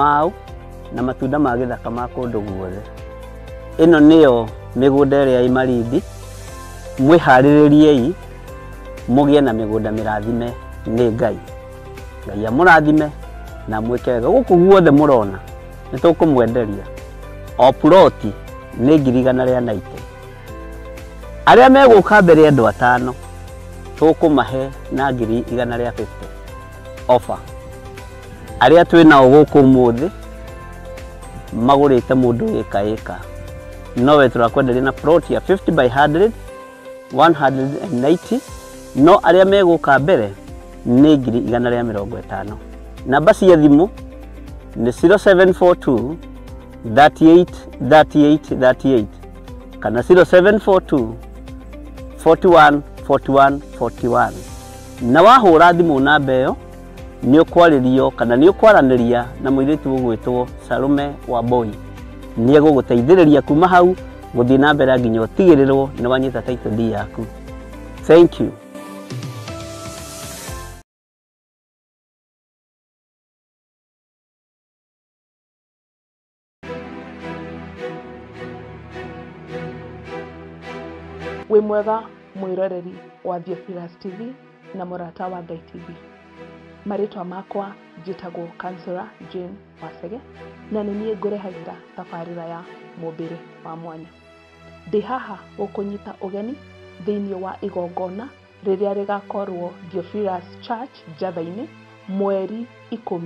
Mau na matunda ma gĩthaka ma kũndũ guothe. Ĩno nĩyo mĩgũnda ĩrĩa ĩ Malindi. Mwĩharĩrĩriei mũgĩe na mĩgũnda mĩrathime nĩ Ngai. Ngai amũrathime na mwĩke wega. Gũkũ guothe mũrona nĩ tũkũmwenderia o ploti nĩ 190,000. Arĩa megũka mbere andũ atano tũkũmahe na 150,000 offer. Arĩa twĩ nao gũkũ ũmũthĩ magũrĩte mũndũ ĩka ĩka, nowe tũrakwenderia na plot ya 50 by 100 190, no arĩa megũka mbere nĩ 150,000. Namba cia thimũ nĩ 0742 38 38 38 kana 0742 41 41 41. Na wahũra thimũ namba ĩyo nĩ ũkwarĩrio kana nĩ ũkwaranĩria na mũirĩtu ũgwĩtwo Salome Wambui. Nĩ egũgũteithĩrĩria kuma hau gũthiĩ na mbere nginya ũtigĩrĩrwo nĩ wanyita title deed yaku. Thank you. Wĩ mwega mwĩroreri wa Theophilus TV na mũrata wa Ngai TV. Marĩtwa makwa njĩtagwo Counselor Jane Wacege na nĩ niĩ ngũrehagĩra tabarĩra ya mũmbĩre wa mwanya. Ndĩ haha gũkũnyita ũgeni thĩinĩ wa igongona rĩrĩa rĩgakorwo Theophilus Church Njatha-inĩ mweri 10,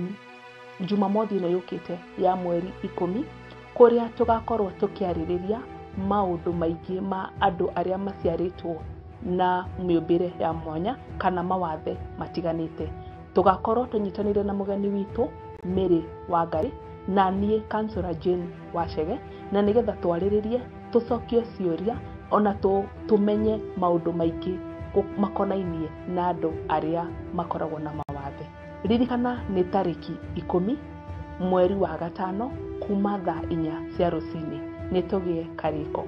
Jumamothi ĩno yũkĩte ya mweri 10, kũrĩa tũgakorwo tũkĩarĩrĩria maũndũ maingĩ ma andũ arĩa maciarĩtwo na mĩũmbĩre ya mwanya kana mawathe matiganĩte. Tũgakorwo tũnyitanĩire na mũgeni witũ Mary Wangari na niĩ Counselor Jane Wacege, na nĩgetha twarĩrĩrie, tũcokie ciũria ona tũmenye maũndũ maingĩ makonainie na andũ arĩa makoragwo na mawathe. Ririkana nĩ tarĩki 10 mweri wa 5 kuma thaa 4 cia rũcinĩ. Nĩ tũgĩe karĩko.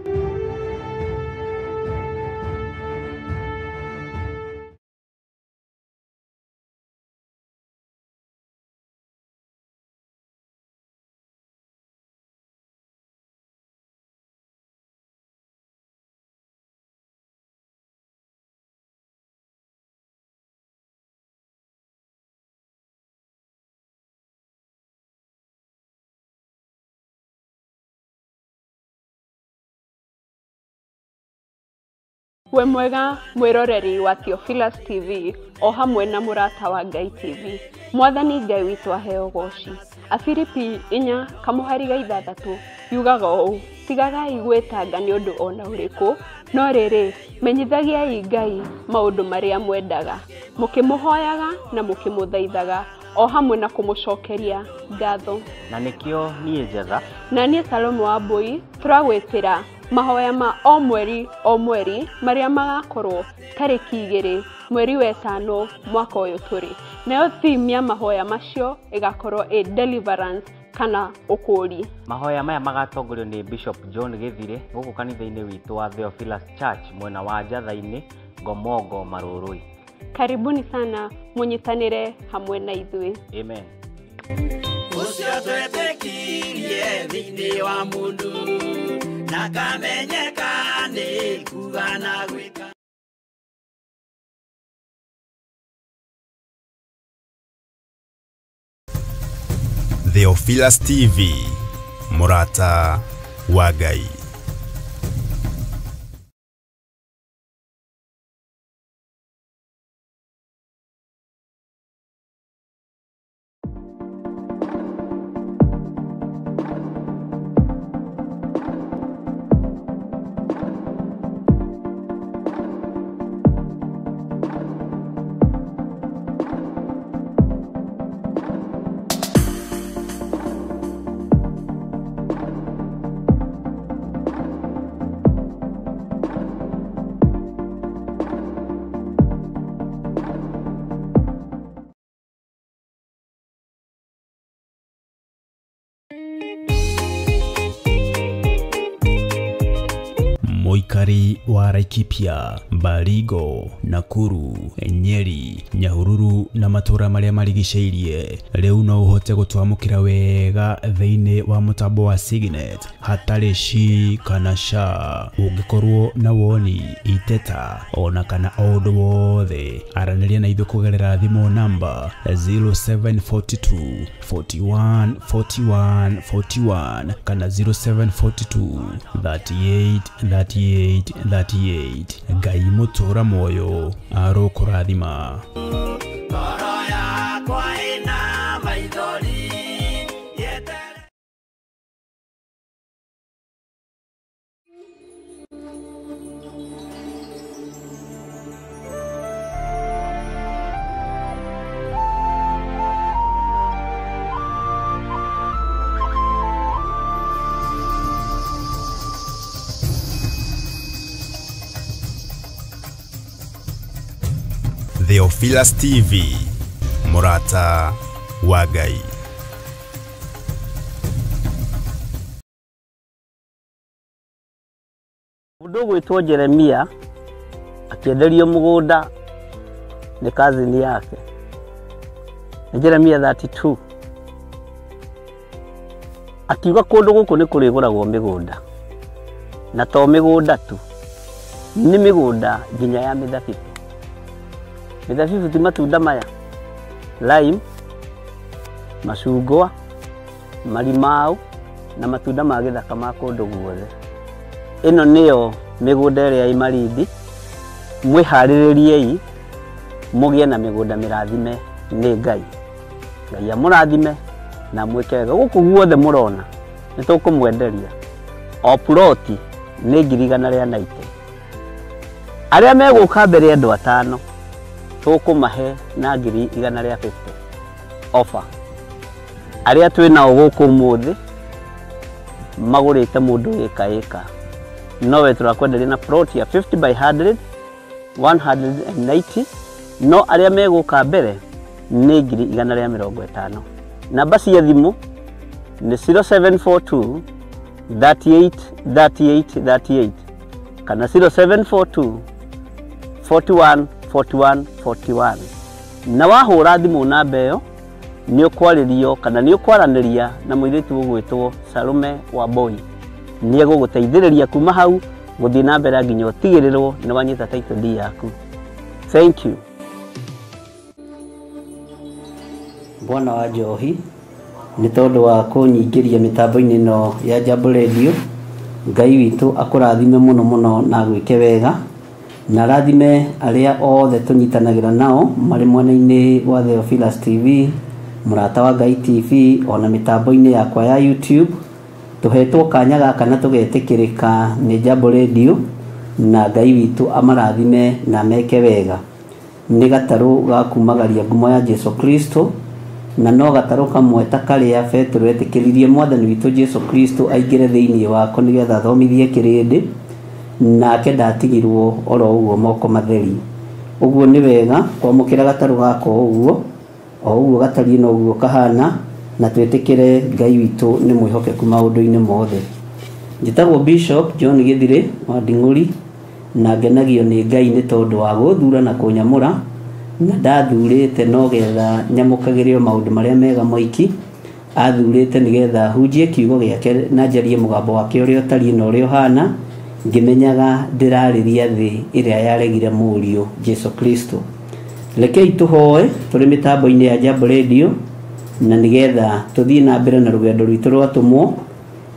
We mwega mwĩroreri wa Theophilus TV o hamwe na mũrata wa Ngai TV. Mwathani Ngai witũ aheo goci. Afilipi 4:6 yugaga ũũ: tigagai gwĩtanga nĩ ũndũ ona ũrĩkũ, no rĩrĩ menyithagiai Ngai maũndũ marĩa mwendaga, mũkĩmũhoyaga na mũkĩmũthaithaga o hamwe na kũmũcokeria ngatho. Na nĩkĩo niĩ Njetha na niĩ Salome Wambui tũragwĩtĩra mahoya ma o mweri o mweri marĩa magakorwo tarĩki 2 mweri wa 5 mwaka ũyũ tũrĩ. Nayo theme ya mahoya macio ĩgakorwo ĩ deliverance kana ũkũũri. Mahoya maya magatongorio nĩ Bishop John Gĩthire gũkũ kanitha-inĩ witũ wa Theophilus Church mwena wa Njatha-inĩ, Ngomongo, Marũrũi. Karibuni sana mũnyitanĩre hamwe na ithuĩ. Amen. Ũcio twetĩkirie thĩinĩ wa mũndũ na kamenyeka nĩ kuga na gwĩka. Theophilus TV, mũrata wa Ngai. Mũikari wa Laikipia, Baringo, Nakuru, Nyeri, Nyahururu na matũũra marĩa marigicĩirie rĩu no ũhote gũtwamũkĩra wega thĩinĩ wa mũtambo wa Signet hatarĩ shi kana sha. Ũngĩkorwo na woni, iteta ona kana o ũndũ wothe, aranĩria na ithuĩ kũgerera thimũ namba 0742 41 41 41 kana 0742 38 38 38. Ngai mũtũra muoyo arokũrathima. Ngoro yakwa ĩna maithori yetere. Theophilus TV, Mũrata wa Ngai. Mũndũ ũgwĩtwo Jeremia akĩenderio mũgũnda nĩ cousin yake. Nĩ Jeremia 32. Akiuga kũndũ gũkũ nĩ kũrĩgũragwo mĩgũnda, na to mĩgũnda tu, nĩ mĩgũnda nginya ya mĩthabibũ. Mĩthabibũ ti matunda maya, lime, macungwa, marimau na matunda ma gĩthaka ma kũndũ guothe. Ĩno nĩyo mĩgũnda ĩrĩa ĩ Malindi. Mwĩharĩrĩriei mũgĩe na mĩgũnda mĩrathime nĩ Ngai. Ngai amũrathime na mwĩke wega. Gũkũ guothe mũrona nĩ tũkũmwenderia o ploti nĩ 190,000. Arĩa megũka mbere andũ atano tũkũmahe na 150,000 offer. Arĩa twĩ nao gũkũ ũmũthĩ magũrĩte mũndũ ĩka ĩka, nowe tũrakwenderia na plot ya 50 by 100 190, no arĩa megũka mbere nĩ 150,000. Namba cia thimũ nĩ 0742 38 38 38 kana 0742 41 41 41. Na wahũra thimũ namba ĩyo nĩ ũkwarĩrio kana nĩ ũkwaranĩria na mũirĩtu ũgwĩtwo Salome Wambui. Nĩ egũgũteithĩrĩria kuma hau gũthiĩ na mbere nginya ũtigĩrĩrwo nĩ wanyita title deed yaku. Thank you. Bwana wa Njohi nĩ tondũ wa kũnyingĩria mĩtambo-inĩ ĩno ya Jambo Radio. Ngai witũ akũrathime mũno mũno na agwĩke wega, na arathime arĩa othe tũnyitanagĩra nao marĩ mwena-inĩ wa Theophilus TV, Mũrata wa Ngai TV, ona mĩtambo-inĩ yakwa ya YouTube. Tũhetwo kanya gaka na tũgetĩkĩrĩka nĩ Jambo Radio, na Ngai witũ amarathime na meke wega. Nĩ gatarũ ga kumagaria ngumo ya Jesu Kristo, na no gatarũ kamwe ta karĩa Petero etĩkĩririe Mwathani witũ Jesu Kristo aingĩre thĩinĩ wako nĩgetha athomithie kĩrĩndĩ, nake ndatigirwo oro ũguo moko matheri. Ũguo nĩ wega kwamũkĩra gatarũ gaka o ũguo gatariĩ na ũguo kahana, na twĩtĩkĩre Ngai witũ nĩ mwĩhokeku maũndũ-inĩ mothe. Njĩtagwo Bishop John Gĩthirĩ wa Nding'ũri, na ngenagio nĩ Ngai nĩ tondũ wa gũthura na kũnyamũra, na ndathurĩte no getha nyamũkagĩre maũndũ marĩa mega moiki. Athurĩte nĩgetha hunjie kiugo gĩake na njarie mũgambo wake ũrĩa ũtariĩ na ũrĩa ũhana, ngĩmenyaga ndĩrarĩria thĩ ĩrĩa yaregire mũriũ Jesu Kristo. Rekei tũhoe tũrĩ mĩtambo-inĩ ya Jambo Radio, na nĩgetha tũthiĩ na mbere na rũgendo rwitũ rwa tũmwo,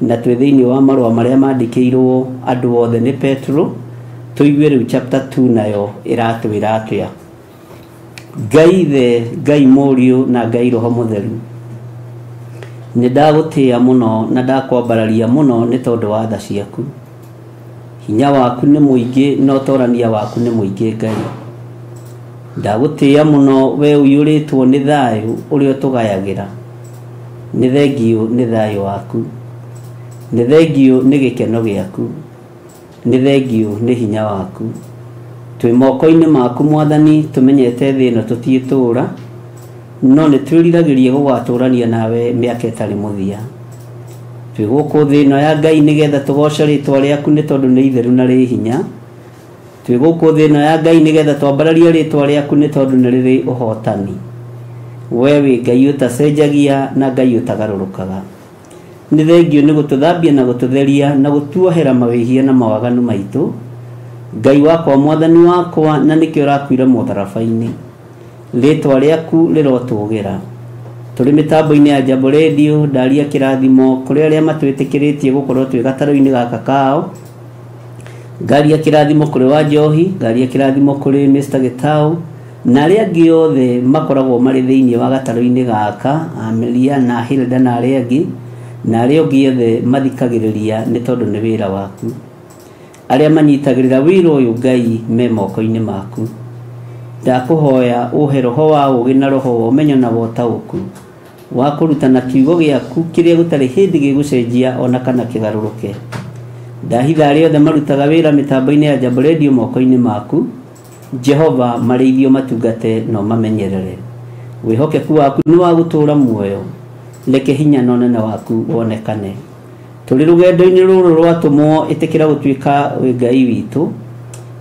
na twĩ thĩinĩ wa marũa marĩa mandĩkĩirwo andũ othe nĩ Petro. Tũigue rĩu chapter 2 nayo ĩratwĩra atĩa. Ngai Ithe, Ngai Mũriũ na Ngai Roho Mũtheru, nĩ ndagũtĩĩa mũno na ndakwambararia mũno nĩ tondũ wa tha ciaku. Hinya waku nĩ mũingĩ na ũtorania waku nĩ mũingĩ Ngai. Ndagũtĩĩa mũno we ũiyũrĩtwo nĩ thayũ ũrĩa ũtũgayagĩra. Nĩ thengiũ nĩ thayũ waku, nĩ thengiũ nĩ gĩkeno gĩaku, nĩ thengiũ nĩ hinya waku. Twĩ moko-inĩ maku Mwathani, tũmenyete thĩ ĩno tũtiĩtũũra, no nĩ twĩriragĩria gũgatũrania nawe mĩaka ĩtarĩ mũthia. Twĩ gũkũ thĩ ĩno ya Ngai nĩgetha tũgoce rĩtwa rĩaku nĩ tondũ nĩ itheru na rĩ hinya. Twĩ gũkũ thĩ ĩno ya Ngai nĩgetha twambararie rĩtwa rĩaku nĩ tondũ nĩ rĩrĩ ũhotani. We wĩ Ngai ũtacenjagia na Ngai ũtagarũrũkaga. Nĩ thengio nĩ gũtũthambia na gũtũtheria na gũtuohera mawĩhia na mawaganu maitũ. Ngai wakwa, mwathani wakwa, na nĩkĩo ũrakuire mũtharaba-inĩ. Rĩtwa rĩaku rĩrotũgĩra. Tũrĩ mĩtambo-inĩ ya Jambo Radio, ndaria kĩrathimo kũrĩ arĩa matwĩtĩkĩrĩtie gũkorwo twĩ gatarũ-inĩ gaka kao. Ngaria kĩrathimo kũrĩ wa Njohi, ngaria kĩrathimo kũrĩ Mr. Gitau, na arĩa angĩ othe makoragwo marĩ thĩinĩ wa gatarũ-inĩ gaka, Amelia na Hilda na arĩa angĩ, na arĩa angĩ othe mathikagĩrĩria nĩ tondũ nĩ wĩra waku. Arĩa manyitagĩrĩra wĩra ũyũ Ngai me moko-inĩ maku. Ndakũhoya ũhe roho wa ũũgĩ na roho wa ũmenyo na wa ũtaũku wa kũrutana kiugo gĩaku kĩrĩa gũtarĩ hĩndĩ gĩgũcenjia ona kana kĩgarũrũke. Ndahitha arĩa othe marutaga wĩra mĩtambo-inĩ ya Jambo Radio moko-inĩ maku. Jehova, marĩithio matungate na ũmamenyerere. Wĩhokeku waku nĩ wa gũtũũra muoyo. Reke hinya na ũnene waku wonekane. Tũrĩ rũgendo-inĩ rũrũ rwatũmwo, ĩtĩkĩra gũtuĩka wĩ Ngai witũ.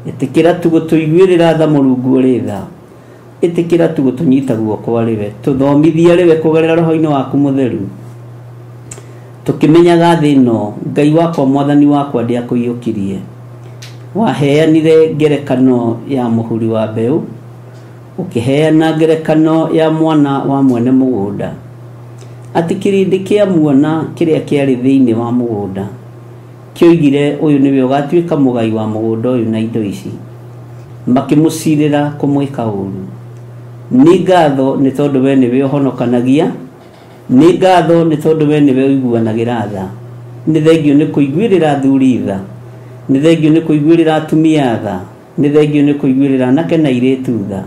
Ĩtĩkĩra tu gũtũiguĩrĩra tha Mũrungu ũrĩ tha. Ĩtĩkĩra tu gũtũnyita guoko arĩ we. Tũthomithie arĩ we kũgerera roho-inĩ waku mũtheru. Tũkĩmenyaga thĩ ĩno, Ngai wakwa, mwathani wakwa, ndĩakũiyũkirie. Waheanire ngerekano ya mũhuri wa mbeũ, ũkĩheana ngerekano ya mwana wa mwene mũgũnda. Atĩ kĩrĩndĩ kĩa muona kĩrĩa kĩarĩ thĩinĩ wa mũgũnda kĩoigire ũyũ nĩwe ũgatuĩka mũgai wa mũgũnda ũyũ na indo ici. Makĩmũcirĩra kũmwĩka ũru. Nĩ ngatho nĩ tondũ we nĩwe ũhonokanagia. Nĩ ngatho nĩ tondũ we nĩwe ũiguanagĩra tha. Nĩ thengio nĩ kũiguĩrĩra athuri tha. Nĩ thengio nĩ kũiguĩrĩra atumia tha. Nĩ thengio nĩ kũiguĩrĩra anake na airĩtu tha.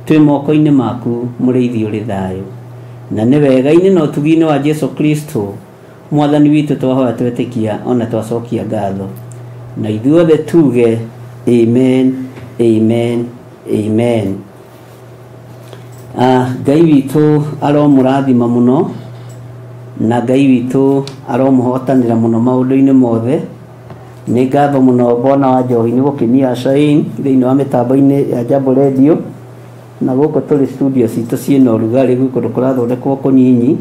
Twĩ moko-inĩ maku mũrĩithi ũrĩ thayũ. Na nĩ wega-inĩ na ũtugi-inĩ wa Jesu Kristo mwathani witũ twahoya twetĩkia ona twacokia ngatho. Na ithuothe tuge amen, amen, amen. Ngai witũ aromũrathima mũno, na Ngai witũ aromũhotanĩra mũno maũndũ-inĩ mothe. Nĩ ngatho mũno Bwana wa Njohi nĩ gũkĩnia Shine thĩinĩ wa mĩtambo-inĩ ya Jambo Radio. Na gũkũ tũrĩ studio citũ ciĩna ũrugarĩ, gwĩ kũndũ kũrathondekwo kũnyinyi,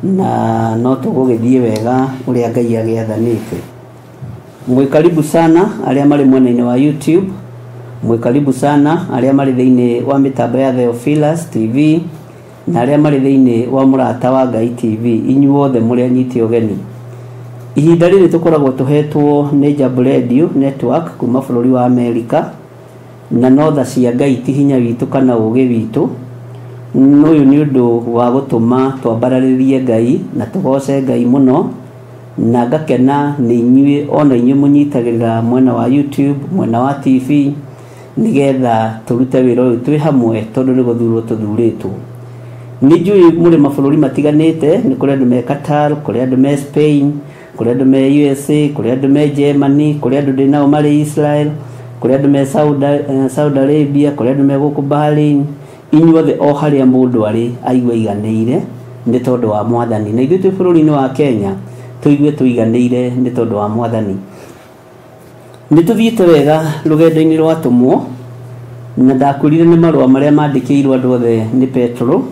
na no tũgũgĩthiĩ wega ũrĩa Ngai agĩathanĩte. Mwĩ karibu sana arĩa marĩ mwena-inĩ wa YouTube, mwĩ karibu sana arĩa marĩ thĩinĩ wa mĩtambo ya Theophilus TV, na arĩa marĩ thĩinĩ wa Mũrata wa Ngai TV. Inyuothe mũrĩ anyite ũgeni. Ihinda rĩrĩ tũkoragwo tũhetwo nĩ Jambo Radio Network kuma bũrũri wa Amerika, na no tha cia Ngai ti hinya witũ kana ũũgĩ witũ. Ũyũ nĩ ũndũ wa gũtũma twambararĩrie Ngai na tũgoce Ngai mũno, na ngakena nĩ inyuĩ ona inyuĩ mũnyitagĩrĩra mwena wa YouTube, mwena wa TV, nĩgetha tũrute wĩra ũyũ twĩ hamwe tondũ nĩ gũthurwo tũthurĩtwo. Nĩ njũĩ mũrĩ mabũrũri matiganĩte, nĩ kũrĩ andũ me Qatar, kũrĩ andũ me Spain, kũrĩ andũ me USA, kũrĩ andũ me Germany, kũrĩ andũ ndĩ nao marĩ Israel, kũrĩ andũ me Saudi Arabia, kũrĩ andũ me gũkũ Bahrain. Inyuothe o harĩa mũndũ arĩ aigue aiganĩire nĩ tondũ wa mwathani. Na ithuĩ twĩ bũrũri-inĩ wa Kenya tũigue tũiganĩire nĩ tondũ wa mwathani. Nĩ tũthiĩte wega rũgendo-inĩ rwa atũmwo, na ndakwĩrire nĩ marũa marĩa mandĩkĩirwo andũ othe nĩ Petro,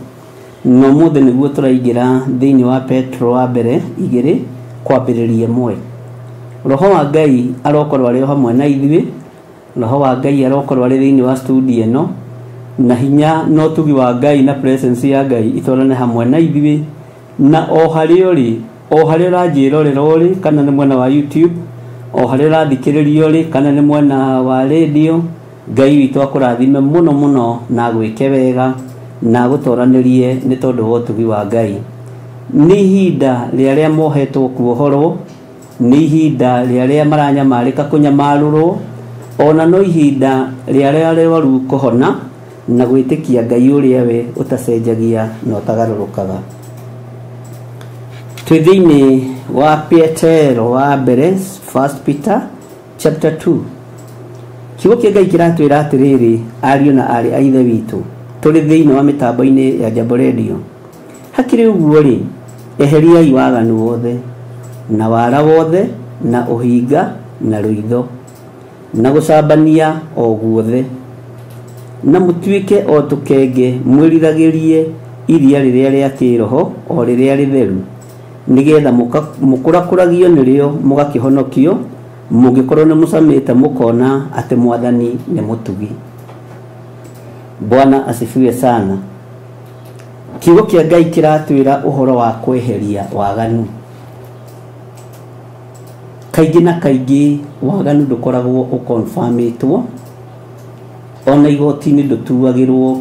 na ũmũthĩ nĩguo tũraingĩra thĩinĩ wa Petro wa mbere 2 kwambĩrĩria 1. Roho wa Ngai arokorwo arĩ o hamwe na ithuĩ. Roho wa Ngai arokorwo arĩ thĩinĩ wa studio ĩno, na hinya na ũtugi wa Ngai na presence ya Ngai itwarane hamwe na ithuĩ. Na o harĩa ũrĩ, o harĩa ũranjĩrorera ũrĩ, kana nĩ mwena wa YouTube, o harĩa ũrathikĩrĩria ũrĩ, kana nĩ mwena wa radio, Ngai witũ akũrathime mũno mũno na agwĩke wega na agũtoranĩrie nĩ tondũ wa ũtugi wa Ngai. Nĩ ihinda rĩa arĩa mohetwo kuohorwo, nĩ ihinda rĩa arĩa maranyamarĩka kũnyamarũrwo, ona no ihinda rĩa arĩa arwaru kũhona na gwĩtĩkia Ngai ũrĩa we ũtacenjagia na ũtagarũrũkaga. Twĩ thĩinĩ wa Petero wa mbere, 1 Peter chapter 2. Kiugo kĩa Ngai kĩratwĩra atĩrĩrĩ, ariũ na aarĩ a Ithe witũ, tũrĩ thĩinĩ wa mĩtambo-inĩ ya Jambo Radio. Hakĩrĩ ũguo rĩ, eheriai waganu wothe, Na wara wothe na ũhinga na rũitho na gũcambania o guothe, na mũtuĩke o tũkenge mwĩriragĩrie iria rĩrĩa rĩa kĩroho o rĩrĩa rĩtheru, nĩgetha mũkũrakũragio nĩrĩo mũgakĩhonokio, mũngĩkorwo nĩ mũcamĩte mũkona atĩ Mwathani nĩ mũtugi. Bwana asifiwe sana. Kiugo kĩa Ngai kĩratwĩra ũhoro wa kweheria waganu. Kaingĩ na kaingĩ waganu ndũkoragwo ũkonfamĩtwo, ona igoti-inĩ ndũtuagĩrwo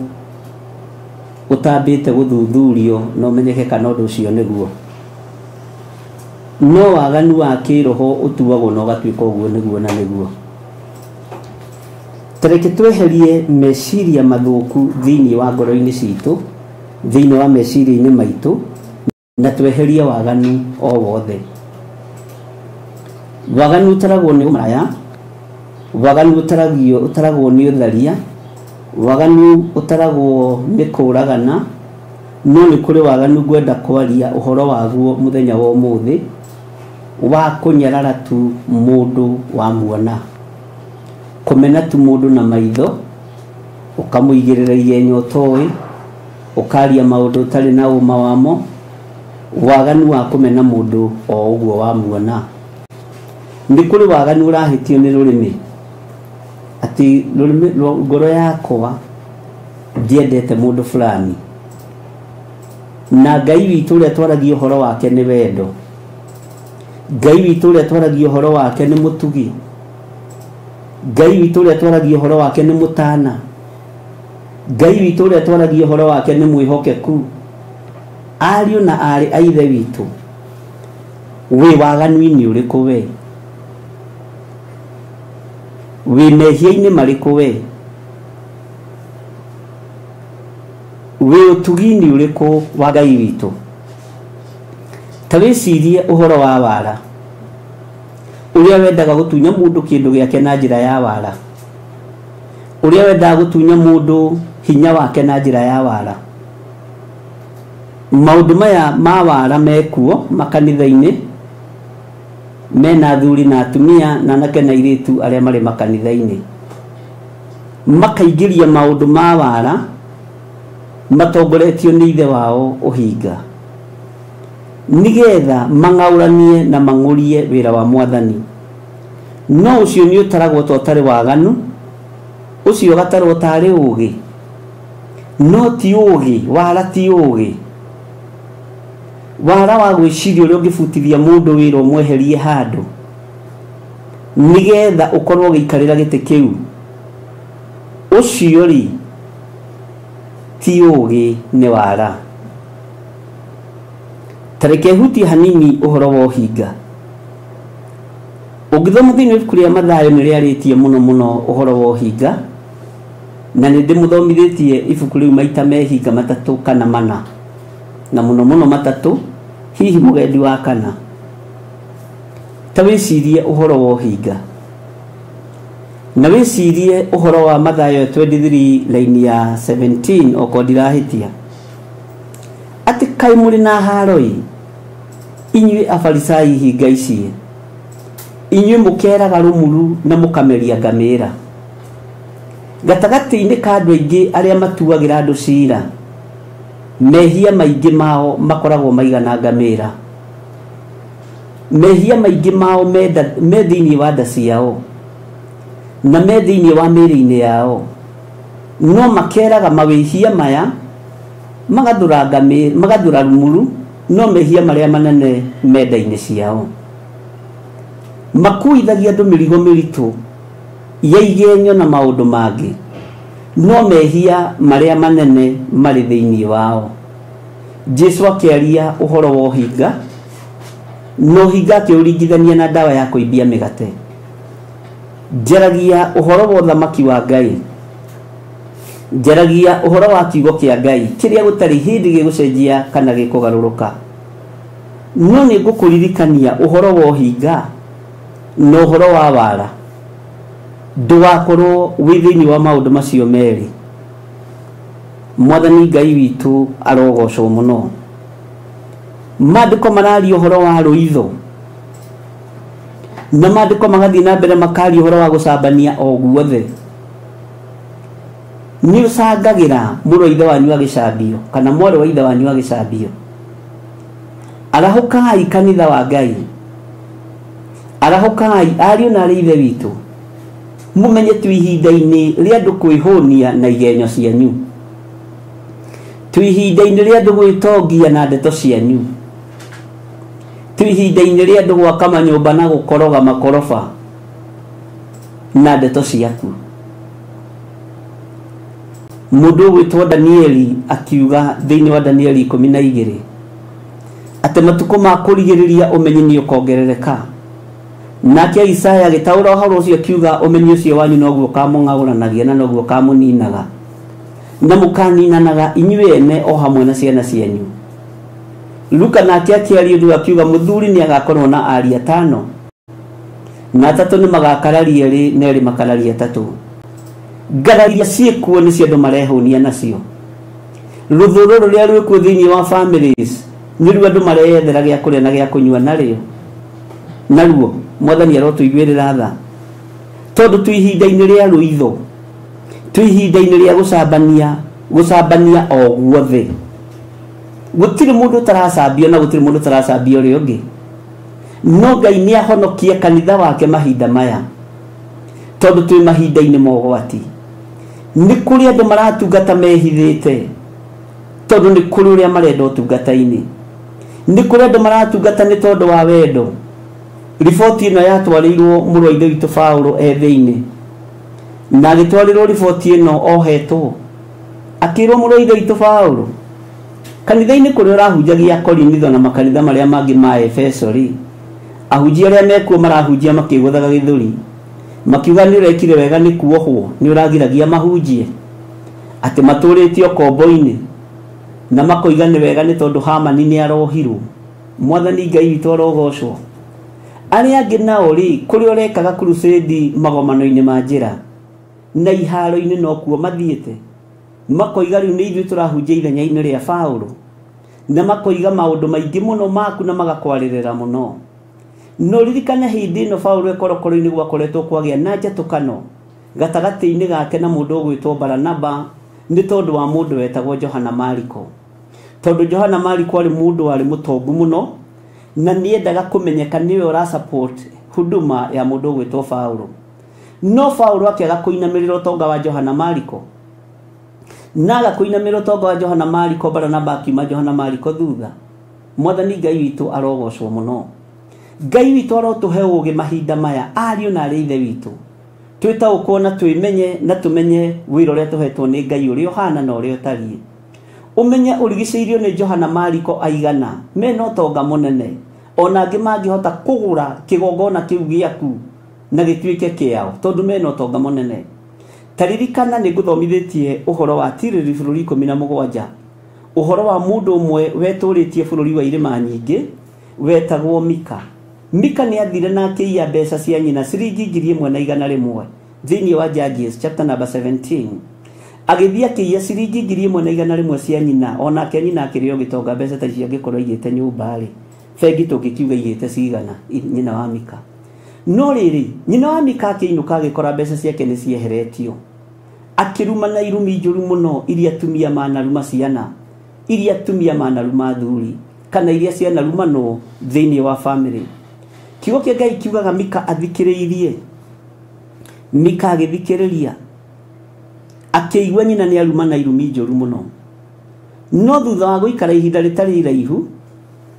ũtambĩte gũthuthurio na ũmenyeke kana ũndũ ũcio nĩguo. No waganu wa kĩroho ũtuagwo na ũgatuĩka ũguo nĩguo na nĩguo. Tareke tweherie meciria mathũku thĩinĩ wa ngoro-inĩ citũ, thĩinĩ wa meciria-inĩ maitũ, na tweherie waganu o wothe. Waganu ũtaragwo nĩ ũmaraya, waganu ũtaragwo nĩ ũtharia, waganu ũtaragwo nĩ kũragana. No nĩ kũrĩ waganu ngwenda kwaria ũhoro waguo mũthenya wa ũmũthĩ, wa kũnyarara tu mũndũ wa muona, kũmena tu mũndũ na maitho, ũkamũigĩrĩra igenyo ũtoĩ, ũkaria maũndũ ũtarĩ na ũma wamo. Waganu wa kũmena mũndũ o ũguo wa muona. Nĩ kũrĩ waganu ũrahĩtio nĩ rũrĩmĩ, atĩ rũrĩmĩ ngoro yakwa ndiendete mũndũ fulani, na Ngai witũ ũrĩa twaragia ũhoro wake nĩ wendo, Ngai witũ ũrĩa twaragia ũhoro wake nĩ mũtugi, Ngai witũ ũrĩa twaragia ũhoro wake nĩ mũtana, Ngai witũ ũrĩa twaragia ũhoro wake nĩ mwĩhokeku. Ariũ na aarĩ a Ithe witũ, wĩ waganu-inĩ ũrĩkũ we? Wĩ mehia-inĩ marĩkũ we? Wĩ ũtugi-inĩ ũrĩkũ wa Ngai witũ? Ta wĩcirie ũhoro wa wara, ũrĩa wendaga gũtunya mũndũ kĩndũ gĩake na njĩra ya wara, ũrĩa wendaga gũtunya mũndũ hinya wake na njĩra ya wara. Maũndũ maya ma wara mekuo makanitha-inĩ, mena athuri na atumia na anake na airĩtu arĩa marĩ makanitha-inĩ, makaingĩria maũndũ ma wara matongoretio nĩ ithe wao ũhinga, nĩgetha mang'aũranie na mang'ũrie wĩra wa Mwathani. No ũcio nĩ ũtaragwo ta ũtarĩ waganu, ũcio ũgatarwo tarĩ ũũgĩ. No ti ũũgĩ, wara ti ũũgĩ. Wara wa gwĩciria ũrĩa ũngĩbutithia mũndũ wĩra ũmweherie handũ nĩgetha ũkorwo ũgĩikarĩra gĩtĩ kĩu, ũcio rĩ ti ũũgĩ, nĩ wara. Tareke hutie hanini ũhoro wa ũhinga. Ũngĩthoma thĩinĩ wa ibuku rĩa Mathayo nĩ rĩarĩtie mũno mũno ũhoro wa ũhinga, na nĩ ndĩmũthomithĩtie ibuku rĩu maita mehinga matatũ kana mana, na mũno mũno matatũ, hihi mũgendi wa kana. Ta wĩcirie ũhoro wa ũhinga, na wĩcirie ũhoro wa Mathayo 23 line ya 17, okorwo ndirahĩtia, atĩ kaĩ mũrĩ na haro-ĩ, inyuĩ Afarisai hinga ici, inyuĩ mũkeraga rũmuru na mũkameria ngamĩra. Gatagatĩ-inĩ ka andũ aingĩ arĩa matuagĩra andũ cira, mehia maingĩ mao makoragwo maigana ngamĩra. Mehia maingĩ mao me thĩinĩ wa nda ciao na me thĩinĩ wa mĩĩrĩ-inĩ yao, no makeraga mawĩhia maya, magathũra rumuru, no mehia marĩa manene me nda-inĩ ciao. Makuithagia andũ mĩrigo mĩritũ ya igenyo na maũndũ mangĩ, no mehia marĩa manene marĩ thĩinĩ wao. Jesu akĩaria ũhoro wa ũhinga, na ũhinga akĩũringithania na ndawa ya kũimbia mĩgate. Njaragia ũhoro wa ũthamaki wa Ngai, njaragia ũhoro wa kiugo kĩa Ngai kĩrĩa gũtarĩ hĩndĩ gĩgũcenjia kana gĩkũgarũrũka. No nĩ ngũkũririkania ũhoro wa ũhinga na ũhoro wa wara, ndũgakorwo wĩ thĩinĩ wa maũndũ macio merĩ. Mwathani Ngai witũ arogocwo mũno. Maandĩko mararia ũhoro wa rũitho, Na maandĩko magathiĩ na mbere makaria ũhoro wa gũcambania o guothe. Nĩ ũcangagĩra mũrũ wa ithe wanyu agĩcambio kana mwarĩ wa ithe wanyu agĩcambio. Arahũkai kanitha wa Ngai, arahũkai ariũ na arĩ ithe witũ, mũmenye twĩ ihinda-inĩ rĩa andũ kwĩhũnia na igenyo cianyu, twĩ ihinda-inĩ rĩa andũ gwĩtongia na ndeto cianyu, twĩ ihinda-inĩ rĩa andũ gwaka manyũmba na gũkoroga makoroba na ndeto ciaku. Mũndũ ũgwĩtwo Danieli akiuga thĩinĩ wa Danieli 12 atĩ matukũ ma kũrigĩrĩria ũmenyi nĩ ũkongerereka. Nake Isaya agĩtaũra ũhoro ũcio akiuga ũmenyi ũcio wanyu noguo ũkamũng'aũranagia na noguo ũkamũninaga, na mũkaninanaga inyuĩ ene o hamwe na ciana cianyu. Luka nake akĩaria ũndũ akiuga mũthuri nĩ agakorwo na ariũ 5 na 3 nĩ magakararia 2 na 2 makararia 3. Ngararia ciĩkuo nĩ cio andũ marehũnia nacio. Rũthũro rũrĩa rwĩkuo thĩinĩ wa families nĩruo andũ mareyethera gĩa kũrĩa na gĩa kũnyua narĩo. Naruo Mwathani arotũiguĩrĩra tha, tondũ twĩ ihinda-inĩ rĩa rũitho, twĩ ihinda-inĩ rĩa gũcambania, gũcambania o guothe. Gũtirĩ mũndũ ũtaracambio na gũtirĩ mũndũ ũtaracambia ũrĩa ũngĩ. No Ngai nĩ ahonokie kanitha wake mahinda maya, tondũ twĩ mahinda-inĩ ma ũgwati. Nĩ kũrĩ andũ maratungata mehithĩte, tondũ nĩ kũrĩ ũrĩa marenda ũtungata-inĩ. Nĩ kũrĩ andũ maratungata nĩ tondũ wa wendo. Riboti ĩno yatwarĩirwo mũrũ wa ithe witũ Paũlũ e thĩinĩ, na agĩtwarĩrwo riboti ĩno ohetwo, akĩrwo mũrũ wa ithe witũ Paũlũ, kanitha-inĩ kũrĩa ũrahunjagia Korinitho na makanitha marĩa mangĩ ma Efeso rĩ, ahunjia arĩa mekuo marahunjia makĩgũthaga gĩthũri, makiuga nĩ ũrekire wega nĩ kuohwo, nĩ ũragiragia mahunjie, atĩ matũrĩte ũkombo-inĩ, na makoiga nĩ wega nĩ tondũ Hamani nĩ arohirwo. Mwathani Ngai witũ arogocwo. Arĩa angĩ nao rĩ, kũrĩa ũrekaga crusade magomano-inĩ ma njĩra na iharo-inĩ nokuo mathiĩte, makoiga rĩu nĩ ithuĩ tũrahunjia ithenya-inĩ rĩa Paũlũ, na makoiga maũndũ maingĩ mũno maku na magakwarĩrĩra mũno. No ririkane hĩndĩ ĩno Paũlũ e korokoro-inĩ gwakoretwo kwagĩa na njatũkano gatagatĩ-inĩ gake na mũndũ ũgwĩtwo Baranaba nĩ tondũ wa mũndũ wetagwo Johana Mariko. Tondũ Johana Mariko arĩ mũndũ warĩ mũtongu mũno na nĩendaga kũmenyeka nĩwe ũra support huduma ya mũndũ ũgwĩtwo Paũlũ. No Paũlũ akĩaga kũinamĩrĩra ũtonga wa Johana Mariko, na aga kũinamĩrĩra ũtonga wa Johana Mariko, Baranaba akiuma Johana Mariko thutha. Mwathani Ngai witũ arogocwo mũno. Ngai witũ arotũhe ũũgĩ mahinda maya, ariũ na arĩ ithe witũ, twĩtaũkwo na twĩmenye na tũmenye wĩra ũrĩa tũhetwo nĩ Ngai ũrĩa ũhana na ũrĩa ũtariĩ. Ũmenye ũrigicĩirio nĩ Johana Mariko aigana mena ũtonga mũnene, ona angĩ mangĩhota kũgũra kĩgongona kĩu gĩaku na gĩtuĩke kĩao, tondũ mena ũtonga mũnene. Ta ririkana nĩ ngũthomithĩtie ũhoro wa tirĩrĩ bũrũri 17, ũhoro wa mũndũ ũmwe wetũrĩtie bũrũri wa irĩma nyingĩ wetagwo Mika. Mika nĩ athire na akĩiya mbeca cia nyina ciringi 1100 thĩinĩ wa Judges chapter number 17. Agĩthiĩ akĩiya ciringi 1100 cia nyina, onake nyina akĩrĩ o gĩtonga mbeca ta icio angĩkorwo aigĩte nyũmba rĩ, bengi tũngĩkiuga igĩte cigana nyina wa Mika. No rĩrĩ, nyina wa Mika akĩinũka agĩkora mbeca ciake nĩ cieheretio, akĩruma na irumi njũru mũno iria atumia manaruma ciana, iria atumia manaruma athuri, kana iria cianarumanwo thĩinĩ wa family. Kiugo kĩa Ngai kiugaga Mika athikĩrĩirie. Mika agĩthikĩrĩria, akĩigua nyina nĩ aruma na irumi njũru mũno. No thutha wa gũikara ihinda rĩtarĩ iraihu,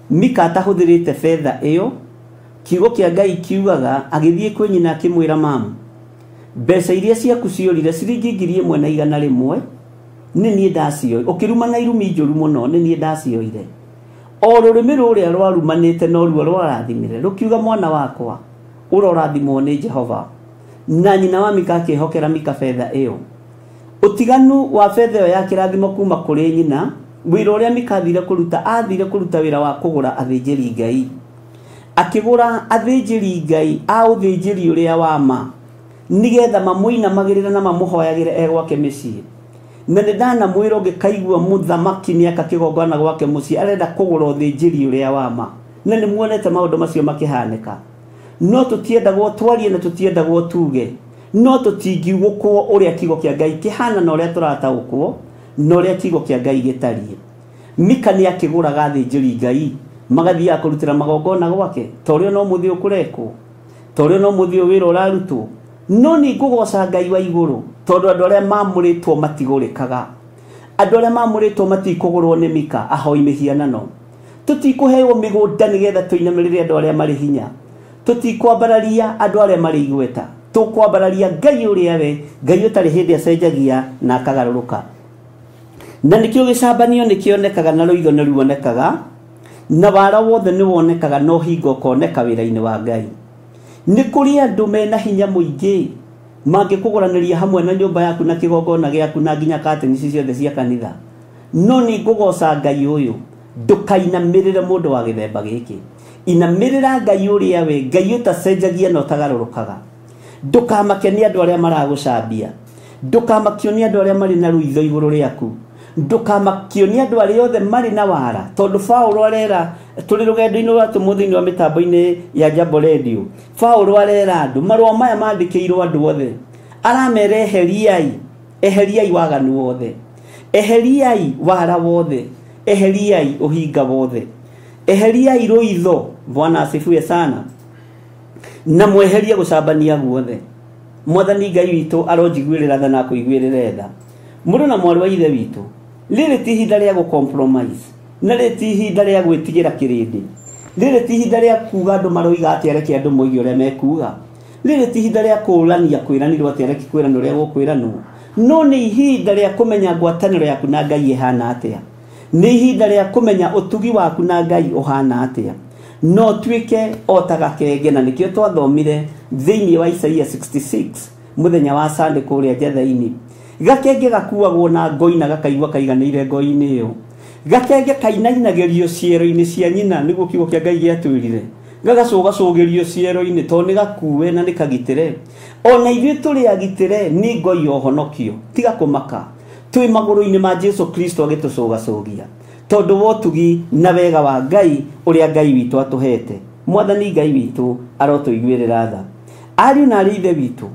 Mika atahũthĩrĩte betha ĩyo, kiugo kĩa Ngai kiugaga agĩthiĩ kwĩ nyina akĩmwĩra, mamu, mbeca iria ciaku ciorire ciringi 1100 nĩ niĩ ndacioire. Ũkĩruma na irumi njũru mũno, nĩ niĩ ndacioire. O rũrĩmĩ rũrĩa rwarumanĩte noruo rwarathimire, rũkiuga mwana wakwa ũrorathimwo nĩ Jehova. Na nyina wa Mika akĩhokera Mika betha ĩyo. Ũtiganu wa betha ĩyo ya kĩrathimo kuma kũrĩ nyina, wĩra ũrĩa Mika athire kũruta, athire kũruta wĩra wa kũgũra athĩnjĩri Ngai. Akĩgũra athĩnjĩri Ngai a ũthĩnjĩri ũrĩa wa ma, nĩgetha mamũinamagĩrĩre na mamũhoyagĩre e gwake mĩciĩ. Na nĩ ndanamwĩra ũngĩkaigua mũthamaki nĩaka kĩgongona gwake mũciĩ, arenda kũgũra ũthĩnjĩri ũrĩa wa ma. Na nĩ muonete maũndũ macio makĩhanĩka. No tũtiendagwo twarie na tũtiendagwo tuge, no tũtingiugũkwo ũrĩa kiugo kĩa Ngai kĩhana na ũrĩa tũrataũkwo na ũrĩa kiugo kĩa Ngai gĩtariĩ. Mika nĩ akĩgũraga athĩnjĩri Ngai magathiaga kũrutĩra magongona gwake, ta ũrĩa no mũthĩ ũkũrekwo, ta ũrĩa no mũthĩ wĩra ũrarutwo. No nĩ ngũgoca Ngai wa igũrũ tondũ andũ arĩa mamũrĩtwo matigũrĩkaga, andũ arĩa mamũrĩtwo matikũgũrwo nĩ Mika ahoi mĩhianano. Tũtikũheo mĩgũnda nĩgetha tũinamĩrĩre andũ arĩa marĩ hinya, tũtikwambararia andũ arĩa marĩ igweta, tũkwambararia Ngai ũrĩa we Ngai ũtarĩ hĩndĩ acenjagia na akagarũrũka. Na nĩkĩo gĩcambanio nĩkĩonekaga na rũitho nĩ ruonekaga na wara wothe nĩ wonekaga no hingo ũkoneka wĩra-inĩ wa Ngai. Nĩ kũrĩ andũ mena hinya mũingĩ mangĩkũgũranĩria hamwe na nyũmba yaku na kĩgongona gĩaku na nginya kateni ciothe cia kanitha. No nĩ ngũgoca Ngai ũyũ, ndũkainamĩrĩre mũndũ wa gĩthemba gĩkĩ, inamĩrĩra Ngai ũrĩa we Ngai ũtacenjagia na ũtagarũrũkaga. Ndũkamake nĩ andũ arĩa maragũcambia, ndũkamakio nĩ andũ arĩa marĩ na rũitho igũrũ rĩaku, ndũkamakio nĩ andũ arĩa othe marĩ na wara, tondũ Paũlũ arera tũrĩ rũgendo-inĩ rwa tũmũ thĩinĩ wa mĩtambo-inĩ ya Jambo Radio. Paũlũ arera andũ marũa maya mandĩkĩirwo andũ othe, aramera eheriai, eheriai waganu wothe, eheriai wara wothe, eheriai ũhinga wothe, eheriai rũitho. Bwana asifiwe sana. Na mweherie gũcambania guothe. Mwathani Ngai witũ aronjiguĩrĩra tha na akũiguĩrĩre tha. Mũrũ na mwarĩ wa ithe witũ, rĩrĩ ti ihinda rĩa gũ-compromise, na rĩrĩ ti ihinda rĩa gwĩtigĩra kĩrĩndĩ, rĩrĩ ti ihinda rĩa kuga andũ maroiga atĩa reke andũ moige ũrĩa mekuga, rĩrĩ ti ihinda rĩa kũũrania kwĩranĩrwo atĩa reke kwĩranwo ũrĩa gũkwĩranwo, no nĩ ihinda rĩa kũmenya ngwatanĩro yaku na Ngai ĩhana atĩa, nĩ ihinda rĩa kũmenya ũtugi waku na Ngai ũhana atĩa. No tuĩke o ta gakenge, na nĩkĩo twathomire thĩinĩ wa Isaia 66 mũthenya wa Sunday kũrĩa Njetha-inĩ. Gakenge gakuagwo na ngoi na gakaigua kaiganĩire ngoi-inĩ ĩyo. Gakenge kainainagĩrio ciero-inĩ cia nyina, nĩguo kiugo kĩa Ngai gĩatwĩrire. Gagacũgacũgĩrio ciero-inĩ tondũ nĩ gakue na nĩ kagitĩre. Ona ithuĩ tũrĩ agitĩre nĩ ngoi ya ũhonokio. Tiga kũmaka, twĩ magũrũ-inĩ ma Jesu Kristo agĩtũcũgacũgia, tondũ wa ũtugi na wega wa Ngai ũrĩa Ngai witũ atũhete. Mwathani Ngai witũ arotũiguĩrĩra tha. Ariũ na arĩ ithe witũ,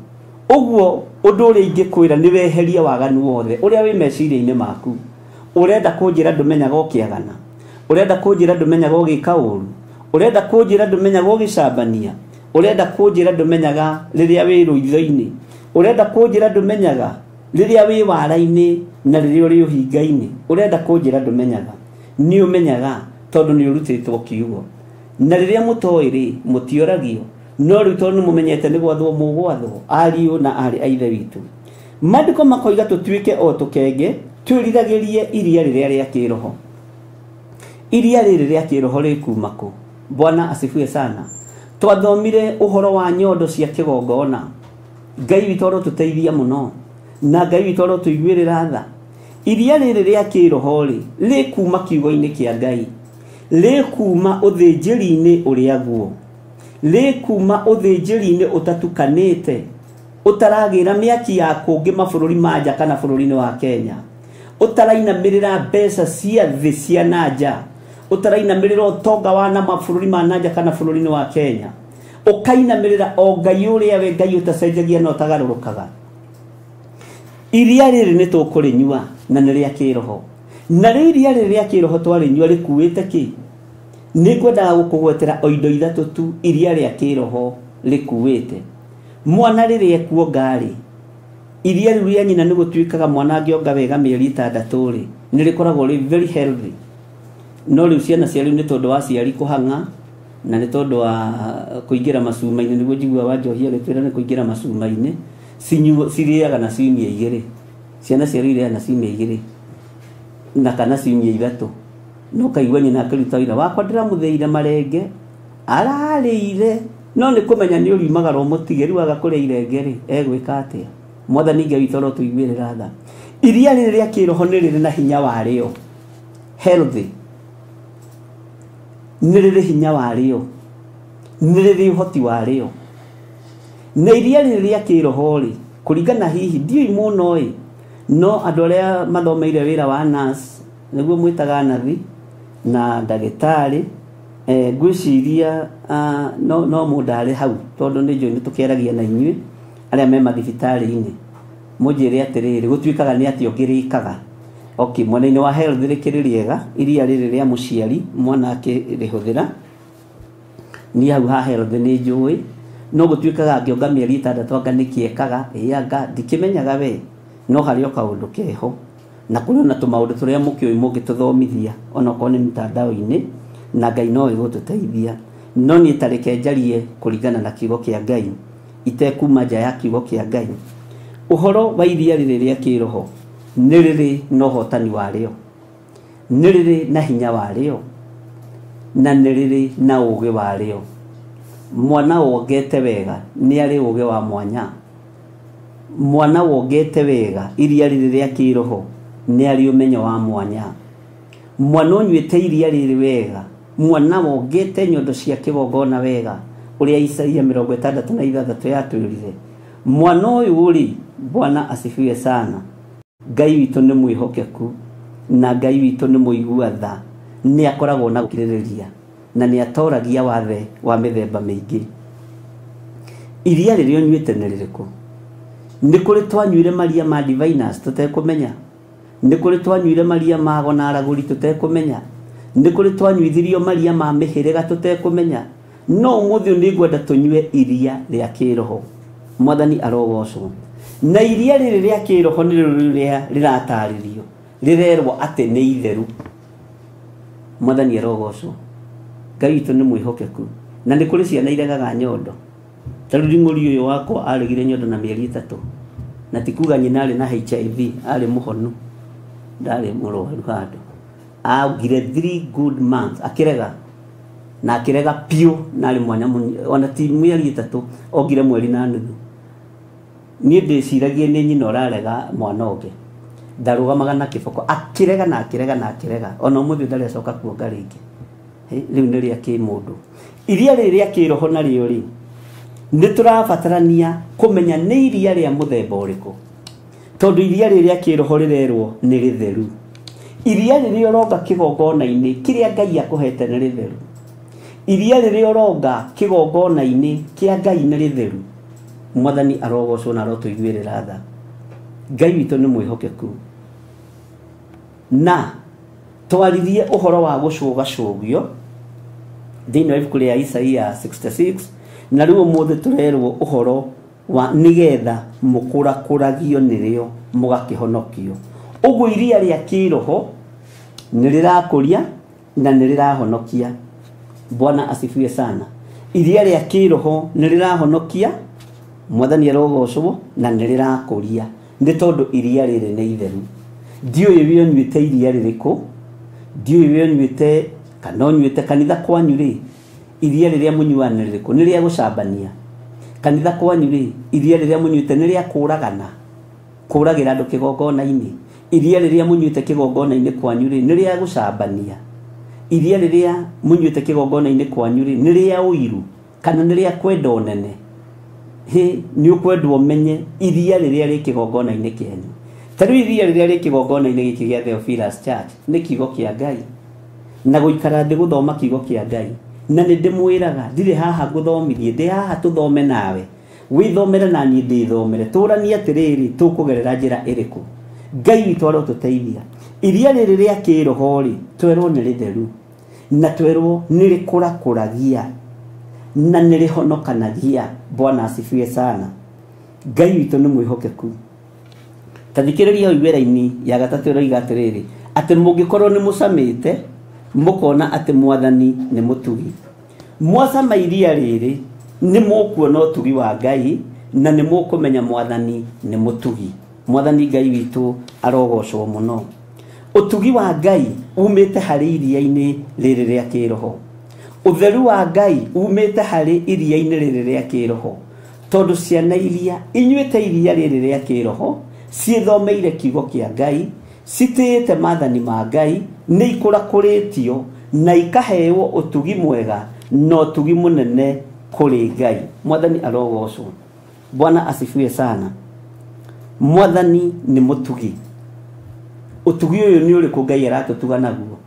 ũguo ũndũ ũrĩa ingĩkwĩra nĩ weherie waganu wothe ũrĩa wĩ meciria-inĩ maku. Ũrenda kũnjĩra ndũmenyaga ũkĩagana, ũrenda kũnjĩra ndũmenyaga ũgĩka ũru, ũrenda kũnjĩra ndũmenyaga ũgĩcambania, ũrenda kũnjĩra ndũmenyaga rĩrĩa wĩ rũitho-inĩ, ũrenda kũnjĩra ndũmenyaga rĩrĩa wĩ wara-inĩ na rĩrĩa ũrĩ ũhinga-inĩ, ũrenda kũnjĩra ndũmenyaga. Nĩ ũmenyaga tondũ nĩ ũrutĩtwo kiugo. Na rĩrĩa mũtoĩ rĩ, mũtioragio, no rĩu tondũ nĩ mũmenyete nĩ gwathwo mũgwathwo, ariũ na aarĩ a ithe witũ. Maandĩko makoiga tũtuĩke o tũkenge, twĩriragĩrie iria rĩrĩa rĩa kĩroho. Iria rĩrĩ rĩa kĩroho rĩkuma kũ? Bwana asifiwe sana. Twathomire ũhoro wa nyondo cia kĩgongona. Ngai witũ arotũteithia mũno, na Ngai witũ arotũiguĩrĩra tha. Iria rĩrĩ rĩa kĩroho rĩ, rĩkuma kiugo-inĩ kĩa Ngai, rĩkuma ũthĩnjĩri-inĩ ũrĩa guo, rĩkuma ũthĩnjĩri-inĩ ũtatukanĩte, ũtaragĩra mĩaki ya kũngĩ mabũrũri ma nja kana bũrũri-inĩ wa Kenya, ũtarainamĩrĩra mbeca cia thĩ cia na nja, ũtarainamĩrĩra ũtonga wa na mabũrũri ma na nja kana bũrũri-inĩ wa Kenya, ũkainamĩrĩra o Ngai ũrĩa we Ngai ũtacenjagia na ũtagarũrũkaga. Iria rĩrĩ nĩ tũkũrĩnyua na nĩ rĩa kĩroho. Na rĩu iria rĩrĩ rĩa kĩroho twarĩnyua rĩkuĩte kĩ? Nĩ ngwendaga gũkũgwetera o indo ithatũ tu iria rĩa kĩroho rĩkuĩte. Mwana rĩrĩa ekuonga rĩ, iria rĩu rĩa nyina nĩ gũtuĩkaga mwana angĩonga wega mĩeri 6 rĩ, nĩ rĩkoragwo rĩ very healthy. No rĩu ciana cia rĩu nĩ tondũ wa aciari kũhang'a na nĩ tondũ wa kũingĩra macuma-inĩ, nĩguo njiguaga wa njohi agĩtwĩra nĩ kũingĩra macuma-inĩ, cirĩaga na ciumia 2. Ciana cia rĩu irĩaga na ciumia 2 na kana ciumia 3. No kaigua nyina akĩruta wĩra wakwa ndĩramũthĩire marenge ararĩire, no nĩ kũmenya nĩ ũriumagara ũmũtige, rĩu aga kũrĩa irenge rĩ, egwĩka atĩa? Mwathani Ngai witũ arotũiguĩrĩra tha. Iria rĩrĩ rĩa kĩroho nĩ rĩrĩ na hinya warĩo, healthy, nĩ rĩrĩ hinya warĩo, nĩ rĩrĩ ũhoti warĩo. Na iria rĩrĩ rĩa kĩroho rĩ, kũringana hihi ndiũĩ mũno ĩ, no andũ arĩa mathomeire wĩra wa nurse, nĩguo mwĩtaga nathi na ndagĩtarĩ Ngwĩciria no mũndũ arĩ hau tondũ nĩ njũĩ nĩ tũkĩaragia na inyuĩ arĩa me mathibitarĩ-inĩ, mũnjĩre atĩrĩrĩ, gũtuĩkaga nĩ atĩa ũngĩrĩkaga. Okay, mwena-inĩ wa health rĩkĩrĩ rĩega, iria rĩrĩ rĩa mũciari mwana akĩrĩhũthĩra, niĩ hau ha health nĩ njũĩ, no gũtuĩkaga angĩonga mĩeri 6 anga nĩkĩ ekaga, ĩ anga ndikĩmenyaga we, no harĩ o kaũndũ keho, na kũrĩ ona tũmaũndũ tũrĩa mũkĩũĩ mũngĩtũthomithia onokorwo nĩ mitandao-inĩ, na Ngai no ĩgũtũteithia. No niĩ ta reke njarie kũringana na kiugo kĩa Ngai, itekuma nja ya kiugo kĩa Ngai. Ũhoro wa iria rĩrĩ rĩa kĩroho nĩ rĩrĩ na ũhotani warĩo, nĩ rĩrĩ na hinya warĩo, na nĩ rĩrĩ na ũũgĩ warĩo. Mwana wongete wega nĩ arĩ ũũgĩ wa mwanya. Mwana wongete wega iria rĩrĩ rĩa kĩroho nĩ arĩ ũmenyo wa mwanya. Mwana ũnyuĩte iria rĩrĩ wega, mwana wongete nyondo cia kĩgongona wega, ũrĩa Isaia 66 yatwĩrire, mwana ũyũ rĩ, Bwana asifiwe sana, Ngai witũ nĩ mwĩhokeku na Ngai witũ nĩ mũigua tha, nĩ akoragwo na gũkirĩrĩria na nĩ atoragia wathe wa mĩthemba mĩingĩ. Iria rĩrĩa ũnyuĩte nĩ rĩrĩkũ? Nĩ kũrĩ twanyuire maria ma diviners tũtekũmenya, nĩ kũrĩ twanyuire maria ma ago na aragũri tũtekũmenya, nĩ kũrĩ twanyuithirio maria ma mĩhĩrĩga tũtekũmenya, no ũmũthĩ ũyũ nĩngwenda tũnyue iria rĩa kĩroho. Mwathani arogocwo. Na iria rĩrĩ rĩa kĩroho nĩ rĩrĩa rĩratarĩrio, rĩrerwo atĩ nĩ itheru. Mwathani arogocwo. Ngai witũ nĩ mwĩhokeku, na nĩ kũrĩ ciana iregaga nyondo. Ta rĩu nding'ũri ũyũ wakwa aregire nyondo na mĩeri 3, na ti kuga nyina arĩ na HIV, arĩ mũhonu, ndarĩ mũrwaru handũ. Augire 3 good months akĩrega, na akĩrega piũ, na arĩ mwana mũnini, ona ti mĩeri 3, ongire mweri na nuthu. Niĩ ndĩciragia nĩ nyina ũrarega mwana ũngĩ, ndarũgamaga na kĩboko, akĩrega na akĩrega na akĩrega, ona ũmũthĩ ndarĩ acoka kuonga rĩngĩ. Rĩu nĩ rĩa kĩmũndũ. Iria rĩrĩ rĩa kĩroho narĩo rĩ, nĩ tũrabatarania kũmenya nĩ iria rĩa mũthemba ũrĩkũ, tondũ iria rĩrĩ rĩa kĩroho rĩrerwo nĩ rĩtheru. Iria rĩrĩa ũronga kĩgongona-inĩ kĩrĩa Ngai akũhete nĩ rĩtheru. Iria rĩrĩa ũronga kĩgongona-inĩ kĩa Ngai nĩ rĩtheru. Mwathani arogocwo na arotũiguĩrĩra tha. Ngai witũ nĩ mwĩhokeku. Na twaririe ũhoro wa gũcũgacũgio thĩinĩ wa ibuku rĩa Isaia 66, na rĩu ũmũthĩ tũrerwo ũhoro wa nĩgetha mũkũrakũragio nĩrĩo mũgakĩhonokio. Ũguo iria rĩa kĩroho nĩ rĩrakũria na nĩ rĩrahonokia. Bwana asifiwe sana. Iria rĩa kĩroho nĩ rĩrahonokia, Mwathani arogocwo, na nĩ rĩrakũria, nĩ tondũ iria rĩrĩ nĩ itheru. Ndiũĩ we ũnyuĩte iria rĩrĩkũ, ndiũĩ we ũnyuĩte kana ũnyuĩte kanitha kwanyu rĩ, iria rĩrĩa mũnyuaga nĩ rĩrĩkũ? Nĩ rĩa gũcambania. Kanitha kwanyu rĩ, iria rĩrĩa mũnyuĩte nĩ rĩa kũragana, kũragĩra andũ kĩgongona-inĩ. Iria rĩrĩa mũnyuĩte kĩgongona-inĩ kwanyu rĩ, nĩ rĩa gũcambania. Iria rĩrĩa mũnyuĩte kĩgongona-inĩ kwanyu rĩ, nĩ rĩa ũiru kana nĩ rĩa kwenda ũnene. Hĩ, nĩ ũkwendwo ũmenye iria rĩrĩa rĩ kĩgongona-inĩ kĩanyu. Ta rĩu iria rĩrĩa rĩ kĩgongona-inĩ gĩkĩ gĩa Theophilus Church nĩ kiugo kĩa Ngai, na gũikara thĩ gũthoma kiugo kĩa Ngai. Na nĩ ndĩmwĩraga ndirĩ haha ngũthomithie, ndĩ haha tũthome nawe, wĩthomere na niĩ ndĩthomere, tũranie atĩrĩrĩ, tũkũgerera njĩra ĩrĩkũ. Ngai witũ arotũteithia. Iria rĩrĩ rĩa kĩroho rĩ, twerwo nĩ rĩtheru, na twerwo nĩ rĩkũrakũragia, na nĩ rĩhonokanagia. Bwana asifiwe sana. Ngai witũ nĩ mwĩhokeku. Ta thikĩrĩria ũigue raini ya gatatũ ĩroiga atĩrĩrĩ, atĩ mũngĩkorwo nĩ mũcamĩte, mũkona atĩ Mwathani nĩ mũtugi. Mwacama iria rĩrĩ, nĩ mũkuona ũtugi wa Ngai, na nĩ mũkũmenya Mwathani nĩ mũtugi. Mwathani Ngai witũ arogocwo mũno. Ũtugi wa Ngai umĩte harĩ iria-inĩ rĩrĩ rĩa kĩroho. Ũtheru wa Ngai umĩte harĩ iria-inĩ rĩrĩ rĩa kĩroho. Tondũ ciana iria inyuĩte iria rĩrĩ rĩa kĩroho, ciĩthomeire kiugo kĩa Ngai, citĩĩte maathani ma Ngai, nĩ ikũrakũrĩtio na ikaheo ũtugi mwega na ũtugi mũnene kũrĩ Ngai. Mwathani arogocwo. Bwana asifiwe sana. Mwathani nĩ mũtugi. Ũtugi ũyũ nĩ ũrĩkũ Ngai aratũtuga naguo?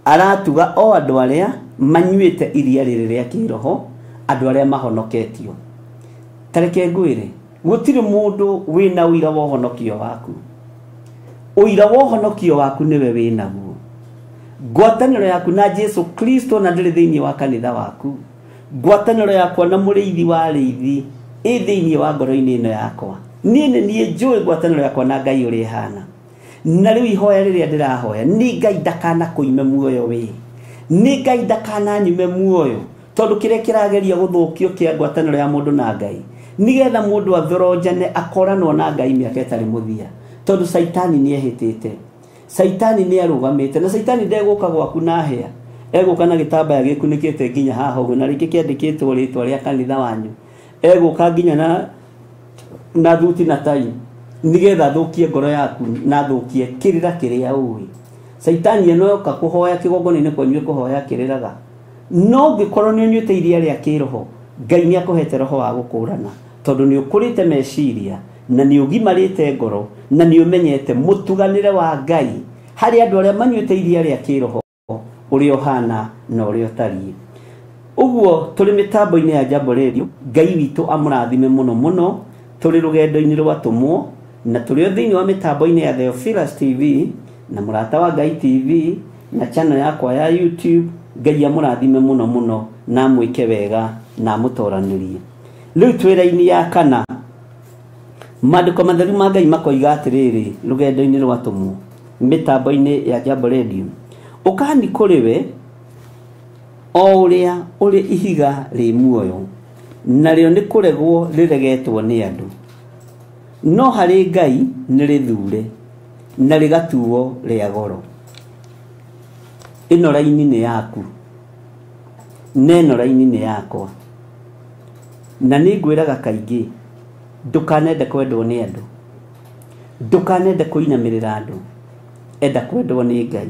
Aratuga o andũ arĩa manyuĩte iria rĩrĩ rĩa kĩroho, andũ arĩa mahonoketio. Tareke ngwĩre, gũtirĩ mũndũ wĩna ũira wa ũhonokio waku. Ũira wa ũhonokio waku nĩwe wĩnaguo. Ngwatanĩro yaku na Jesu Kristo na ndĩrĩ thĩinĩ wa kanitha waku. Ngwatanĩro yakwa na mũrĩithi wa arĩithi ĩ thĩinĩ wa ngoro-inĩ ĩno yakwa. Niĩ nĩ niĩ njũĩ ngwatanĩro yakwa na Ngai ũrĩa ĩhana. Na rĩu ihoya rĩrĩa ndĩrahoya nĩ Ngai ndakana kũime muoyo wĩ, nĩ Ngai ndakananyume muoyo, tondũ kĩrĩa kĩrageria gũthũkio kĩa ngwatanĩro ya mũndũ na Ngai nĩgetha mũndũ athoronjane akoranwo na Ngai mĩaka ĩtarĩ mũthia, tondũ Caitani nĩ ehĩtĩte, Caitani nĩ arũgamĩte, na Caitani ndegũka gwaku na hĩa, egũka na gĩtambaya gĩkunĩkĩte nginya haha ũguo, na rĩngĩ kĩandĩkĩtwo rĩtwa rĩa kanitha wanyu, egũka nginya na thuti na tai nĩgetha athũkie ngoro yaku na athũkie kĩrĩra kĩrĩa ũĩ. Caitani enoka kũhoya kĩgongona-inĩ kwanyu kũhoya kĩrĩraga, no ũngĩkorwo nĩ ũnyuĩte iria rĩa kĩroho, Ngai nĩ akũhete roho wa gũkũrana, tondũ nĩ ũkũrĩte meciria na nĩ ũgimarĩte ngoro na nĩ ũmenyete mũtuganĩre wa Ngai harĩ andũ arĩa manyuĩte iria rĩa kĩroho ũrĩa ũhana na ũrĩa ũtariĩ. Ũguo tũrĩ mĩtambo-inĩ ya Jambo Radio, Ngai witũ amũrathime mũno mũno, tũrĩ rũgendo-inĩ rwa tũmwo na tũrĩ o thĩinĩ wa mĩtambo-inĩ ya Theophilus TV na Mũrata wa Ngai TV na channel yakwa ya YouTube. Ngai amũrathime mũno mũno na amwĩke wega na amũtoranĩrie. Rĩu twĩ raini ya kana, maandĩko matheru ma Ngai makoiga atĩrĩrĩ rũgendo-inĩ rwa tũmwo mĩtambo-inĩ ya Jambo Radio, ũkani kũrĩ we o ũrĩa ũrĩ ihiga rĩ muoyo, narĩo nĩ kũregwo rĩregetwo nĩ andũ, no harĩ Ngai nĩ rĩthure na rĩgatuo rĩa goro. Ĩno raini nĩ yaku na ĩno raini nĩ yakwa, na nĩ ngwĩraga kaingĩ ndũkanende kwendwo nĩ andũ, ndũkanende kũinamĩrĩra andũ, enda kwendwo nĩ Ngai.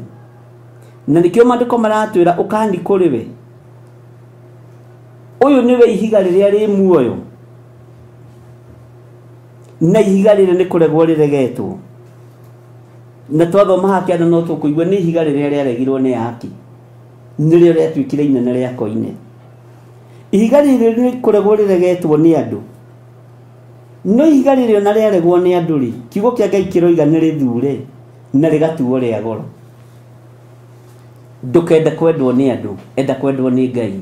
Na nĩkĩo maandĩko maratwĩra ũkani kũrĩ we, ũyũ nĩwe ihiga rĩrĩa rĩ muoyo, na ihiga rĩrĩ nĩ kũregwo rĩregetwo. Na twathoma haha kĩanda no tũkũigua nĩ ihiga rĩrĩa rĩaregirwo nĩ aki, nĩrĩo rĩatuĩkire inene rĩa koine. Ihiga rĩrĩ nĩ kũregwo rĩregetwo nĩ andũ, no ihiga rĩrĩ ona rĩaregwo nĩ andũ rĩ, kiugo kĩa Ngai kĩroiga nĩ rĩthure na rĩgatuo rĩa goro. Ndũkende kwendwo nĩ andũ, enda kwendwo nĩ Ngai.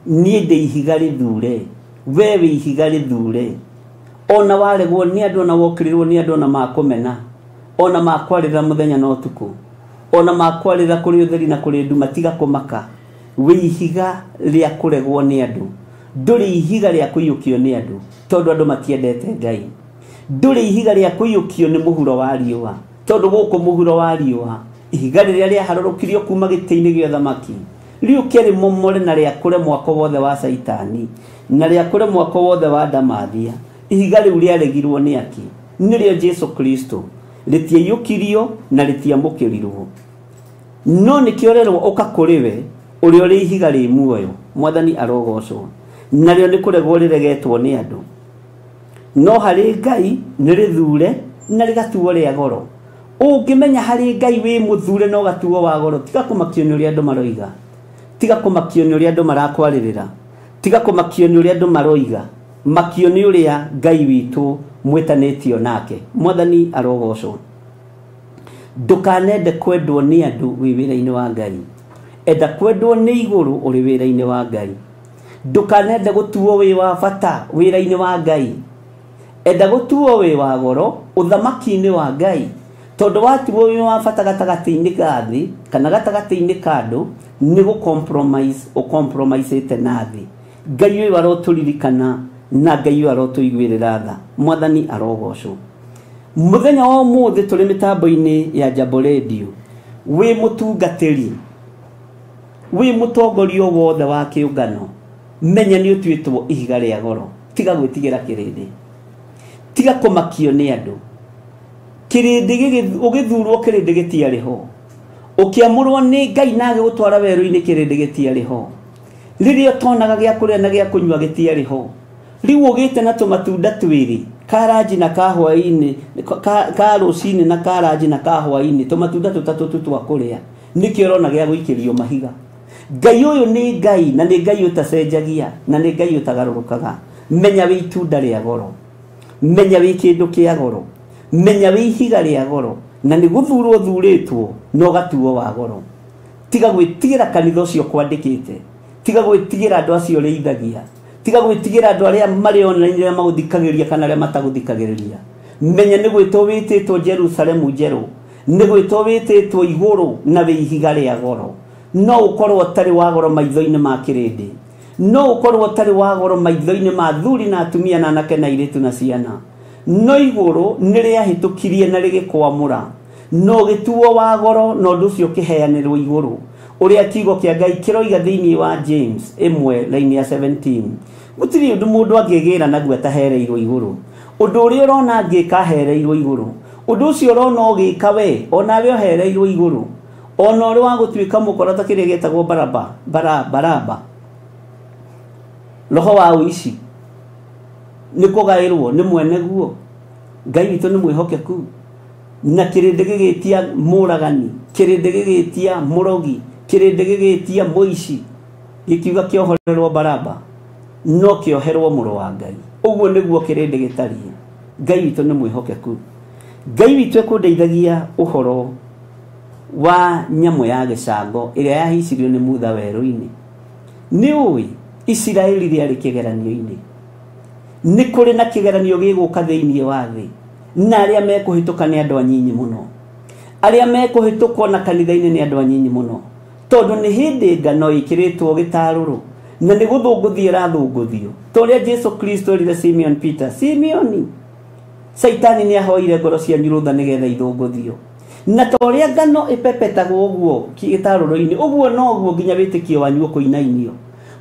Niĩ ndĩ ihiga rĩthure, we wĩ ihiga rĩthure. Ona waregwo nĩ andũ, ona wokĩrĩrwo nĩ andũ, ona makũmena, ona makwarĩra mũthenya na ũtukũ, ona makwarĩra kũrĩ ũtheri na kũrĩ nduma, tiga kũmaka. Wĩ ihiga rĩa kũregwo nĩ andũ, ndũrĩ ihiga rĩa kũiyũkio nĩ andũ, tondũ andũ matiendete Ngai. Ndũrĩ ihiga rĩa kũiyũkio nĩ mũhuro wa riũa, tondũ gũkũ mũhuro wa riũa ihiga rĩrĩa rĩaharũrũkirio kuma gĩtĩ-inĩ gĩa ũthamaki rĩũke rĩmomore na rĩakũre mwako wothe wa Caitani na rĩakũre mwako wothe wa Ndamathia. Ihiga rĩu rĩaregirwo nĩ aki, nĩrĩo Jesu Kristo, rĩtiaiyũkirio na rĩtiamũkĩrirwo, no nĩkĩo rerwo ũka kũrĩ we ũrĩa ũrĩ ihiga rĩ muoyo. Mwathani arogocwo. Narĩo nĩ kũregwo rĩregetwo nĩ andũ, no harĩ Ngai nĩ rĩthure na rĩgatuo rĩa goro. Ũngĩmenya harĩ Ngai wĩ mũthure na ũgatuo wa goro, tiga kũmakio nĩ ũrĩa andũ maroiga, tiga kũmakio nĩ ũrĩa andũ marakwarĩrĩra, tiga kũmakio nĩ ũrĩa andũ maroiga, makio nĩ ũrĩa Ngai witũ mwĩtanĩtio nake. Mwathani arogocwo. Ndũkanende kwendwo nĩ andũ wĩ wĩra-inĩ wa Ngai, enda kwendwo nĩ igũrũ ũrĩ wĩra-inĩ wa Ngai. Ndũkanende gũtuo wĩ wa bata wĩra-inĩ wa Ngai, enda gũtuo wĩ wa goro ũthamaki-inĩ wa Ngai, tondũ watuo wĩ wa bata gatagatĩ-inĩ ka thĩ kana gatagatĩ-inĩ ka andũ, nĩ gũ compromise ũcompromisĩte na thĩ. Ngai ũyũ arotũririkana na Ngai ũyũ arotũiguĩrĩra tha. Mwathani arogocwo. Mũthenya wa ũmũthĩ tũrĩ mĩtambo-inĩ ya Jambo Radio, wĩ mũtungatĩri, wĩ mũtongoria wothe wa kĩũngano, menya nĩ ũtuĩtwo ihiga rĩa goro. Tiga gwĩtigĩra kĩrĩndĩ, tiga kũmakio nĩ andũ. Kĩrĩndĩ ũgĩthurwo kĩrĩndĩ gĩtiarĩ ho, ũkĩamũrwo nĩ Ngai na agĩgũtwara werũ-inĩ kĩrĩndĩ gĩtiarĩ ho, rĩrĩa ũtonaga gĩa kũrĩa na gĩa kũnyua gĩtiarĩ ho, rĩu ũgĩte na tũmatunda twĩrĩ, ka ranji na ka hwaĩ-inĩ, ka rũcinĩ na ka ranji na ka hwaĩ-inĩ, tũmatunda tũtatũ tu twa kũrĩa, Nĩkĩo ũrona gĩa gũikĩrio mahiga. Ngai ũyũ nĩ Ngai na nĩ Ngai ũtacenjagia na nĩ Ngai ũtagarũrũkaga. Menya wĩ itunda rĩa goro, menya wĩ kĩndũ kĩa goro, menya wĩ ihiga rĩa goro, na nĩ gũthurwo thurĩtwo na ũgatuo wa goro. Tiga gwĩtigĩra kanitha ũcio kwandĩkĩte, tiga gwĩtigĩra andũ acio ũrĩithagia, tiga gwĩtigĩra andũ arĩa marĩ online arĩa magũthikagĩrĩria kana arĩa matagũthikagĩrĩria. Menya nĩ gwĩtwo wĩtĩtwo Jerusalemu njerũ, nĩ gwĩtwo wĩtĩtwo igũrũ na wĩ ihiga rĩa goro. No ũkorwo ũtarĩ wa goro maitho-inĩ ma kĩrĩndĩ, no ũkorwo ũtarĩ wa goro maitho-inĩ ma athuri na atumia na anake na airĩtu na ciana, no igũrũ nĩ rĩahĩtũkirie na rĩgĩkwamũra, no ũgĩtuo wa goro na ũndũ ũcio ũkĩheanĩrwo igũrũ. Ũrĩa kiugo kĩa Ngai kĩroiga thĩinĩ wa James 1 line ya 17, gũtirĩ ũndũ mũndũ angĩgĩra naguo atahereirwo igũrũ. Ũndũ ũrĩa ũrona angĩka ahereirwo igũrũ, ũndũ ũcio ũrona ũgĩka we onawe ũhereirwo igũrũ, ona ũrĩ wa gũtuĩka mũkora ta kĩrĩa gĩtagwo baraba, roho wa ũici nĩ kũgaĩrwo nĩ mwene guo. Ngai witũ nĩ mwĩhokeku, na kĩrĩndĩ gĩgĩtia mũragani, kĩrĩndĩ gĩgĩtia mũrogi, kĩrĩndĩ gĩgĩtia mũici, gĩkiuga kĩohorerwo Baraba, no kĩoherwo mũrũ wa Ngai. Ũguo nĩguo kĩrĩndĩ gĩtariĩ. Ngai witũ nĩ mwĩhokeku. Ngai witũ ekũndeithagia ũhoro wa nyamũ ya gĩcango ĩrĩa yahicirio nĩ Mutha werũ-inĩ. Nĩ ũĩ Isiraeli rĩarĩ kĩgeranio-inĩ. Nĩ kũrĩ na kĩgeranio gĩgũka thĩinĩ wa thĩ, na arĩa mekũhĩtũka nĩ andũ anyinyi mũno. Arĩa mekũhĩtũkwo na kanitha-inĩ nĩ andũ anyinyi mũno, tondũ nĩ hĩndĩ ngano ĩkĩrĩtwo gĩtarũrũ na nĩ gũthũngũthio ĩrathũngũthio. Ta ũrĩa Jesu Kristo erire Simeon Peter, Simeoni, Caitani nĩ ahoire ngoro cianyu rũtha nĩgetha ithũngũthio. Na ta ũrĩa ngano ĩpepetagwo ũguo gĩtarũrũ-inĩ, ũguo noguo nginya wĩtĩkio wanyu ũkũinainio.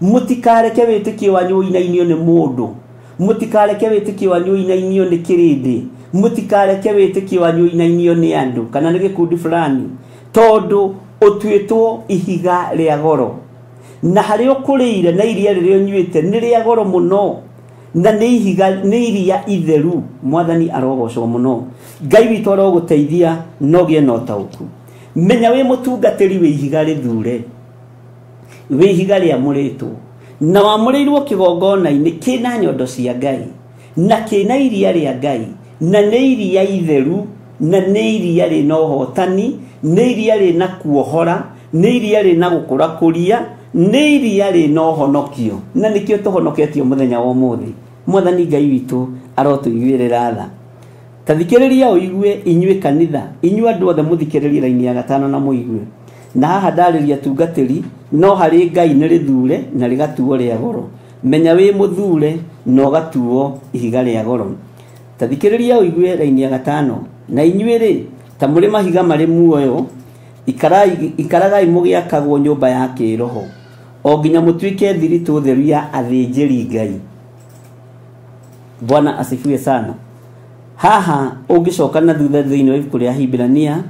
Mũtikareke wĩtĩkio wanyu ũinainio nĩ mũndũ, mũtikareke wĩtĩkio wanyu ũinainio nĩ kĩrĩndĩ, mũtikareke wĩtĩkio wanyu ũinainio nĩ andũ kana nĩ gĩkundi fulani, tondũ ũtuĩtwo ihiga rĩa goro, na harĩa ũkũrĩire na iria rĩrĩa ũnyuĩte nĩ rĩa goro mũno, na nĩ ihiga, nĩ iria itheru. Mwathani arogocwo mũno. Ngai witũ arogũteithia na ũgĩe na ũtaũku. Menya wĩ mũtungatĩri wĩ ihiga rĩthure, wĩ ihiga rĩamũrĩtwo, na wamũrĩirwo kĩgongona-inĩ kĩna nyondo cia Ngai, na kĩna iria rĩa Ngai, na nĩ iria itheru, na nĩ iria rĩna ũhotani, nĩ iria rĩna kuohora, nĩ iria rĩna gũkũrakũria, nĩ iria rĩna ũhonokio, na nĩkĩo tũhonoketio mũthenya wa ũmũthĩ. Mwathani Ngai witũ arotũiguĩrĩra tha. Ta thikĩrĩria ũigue inyuĩ kanitha, inyuĩ andũ othe mũthikĩrĩrie raini ya gatano na mũigue. Na haha ndarĩria tungatĩri, no harĩ Ngai nĩ rĩthure na rĩgatuo rĩa goro. Menya wĩ mũthure na ũgatuo ihiga rĩa goro. Ta thikĩrĩria ũigue raini ya gatano, na inyuĩ rĩ, ta mũrĩ mahiga marĩ muoyo, ikaragai mũgĩakagwo nyũmba ya kĩĩroho, o nginya mũtuĩke thiritũ theru ya athĩnjĩri Ngai. Bwana asifiwe sana. Haha ũngĩcoka na thutha thĩinĩ wa ibuku rĩa Hibirania,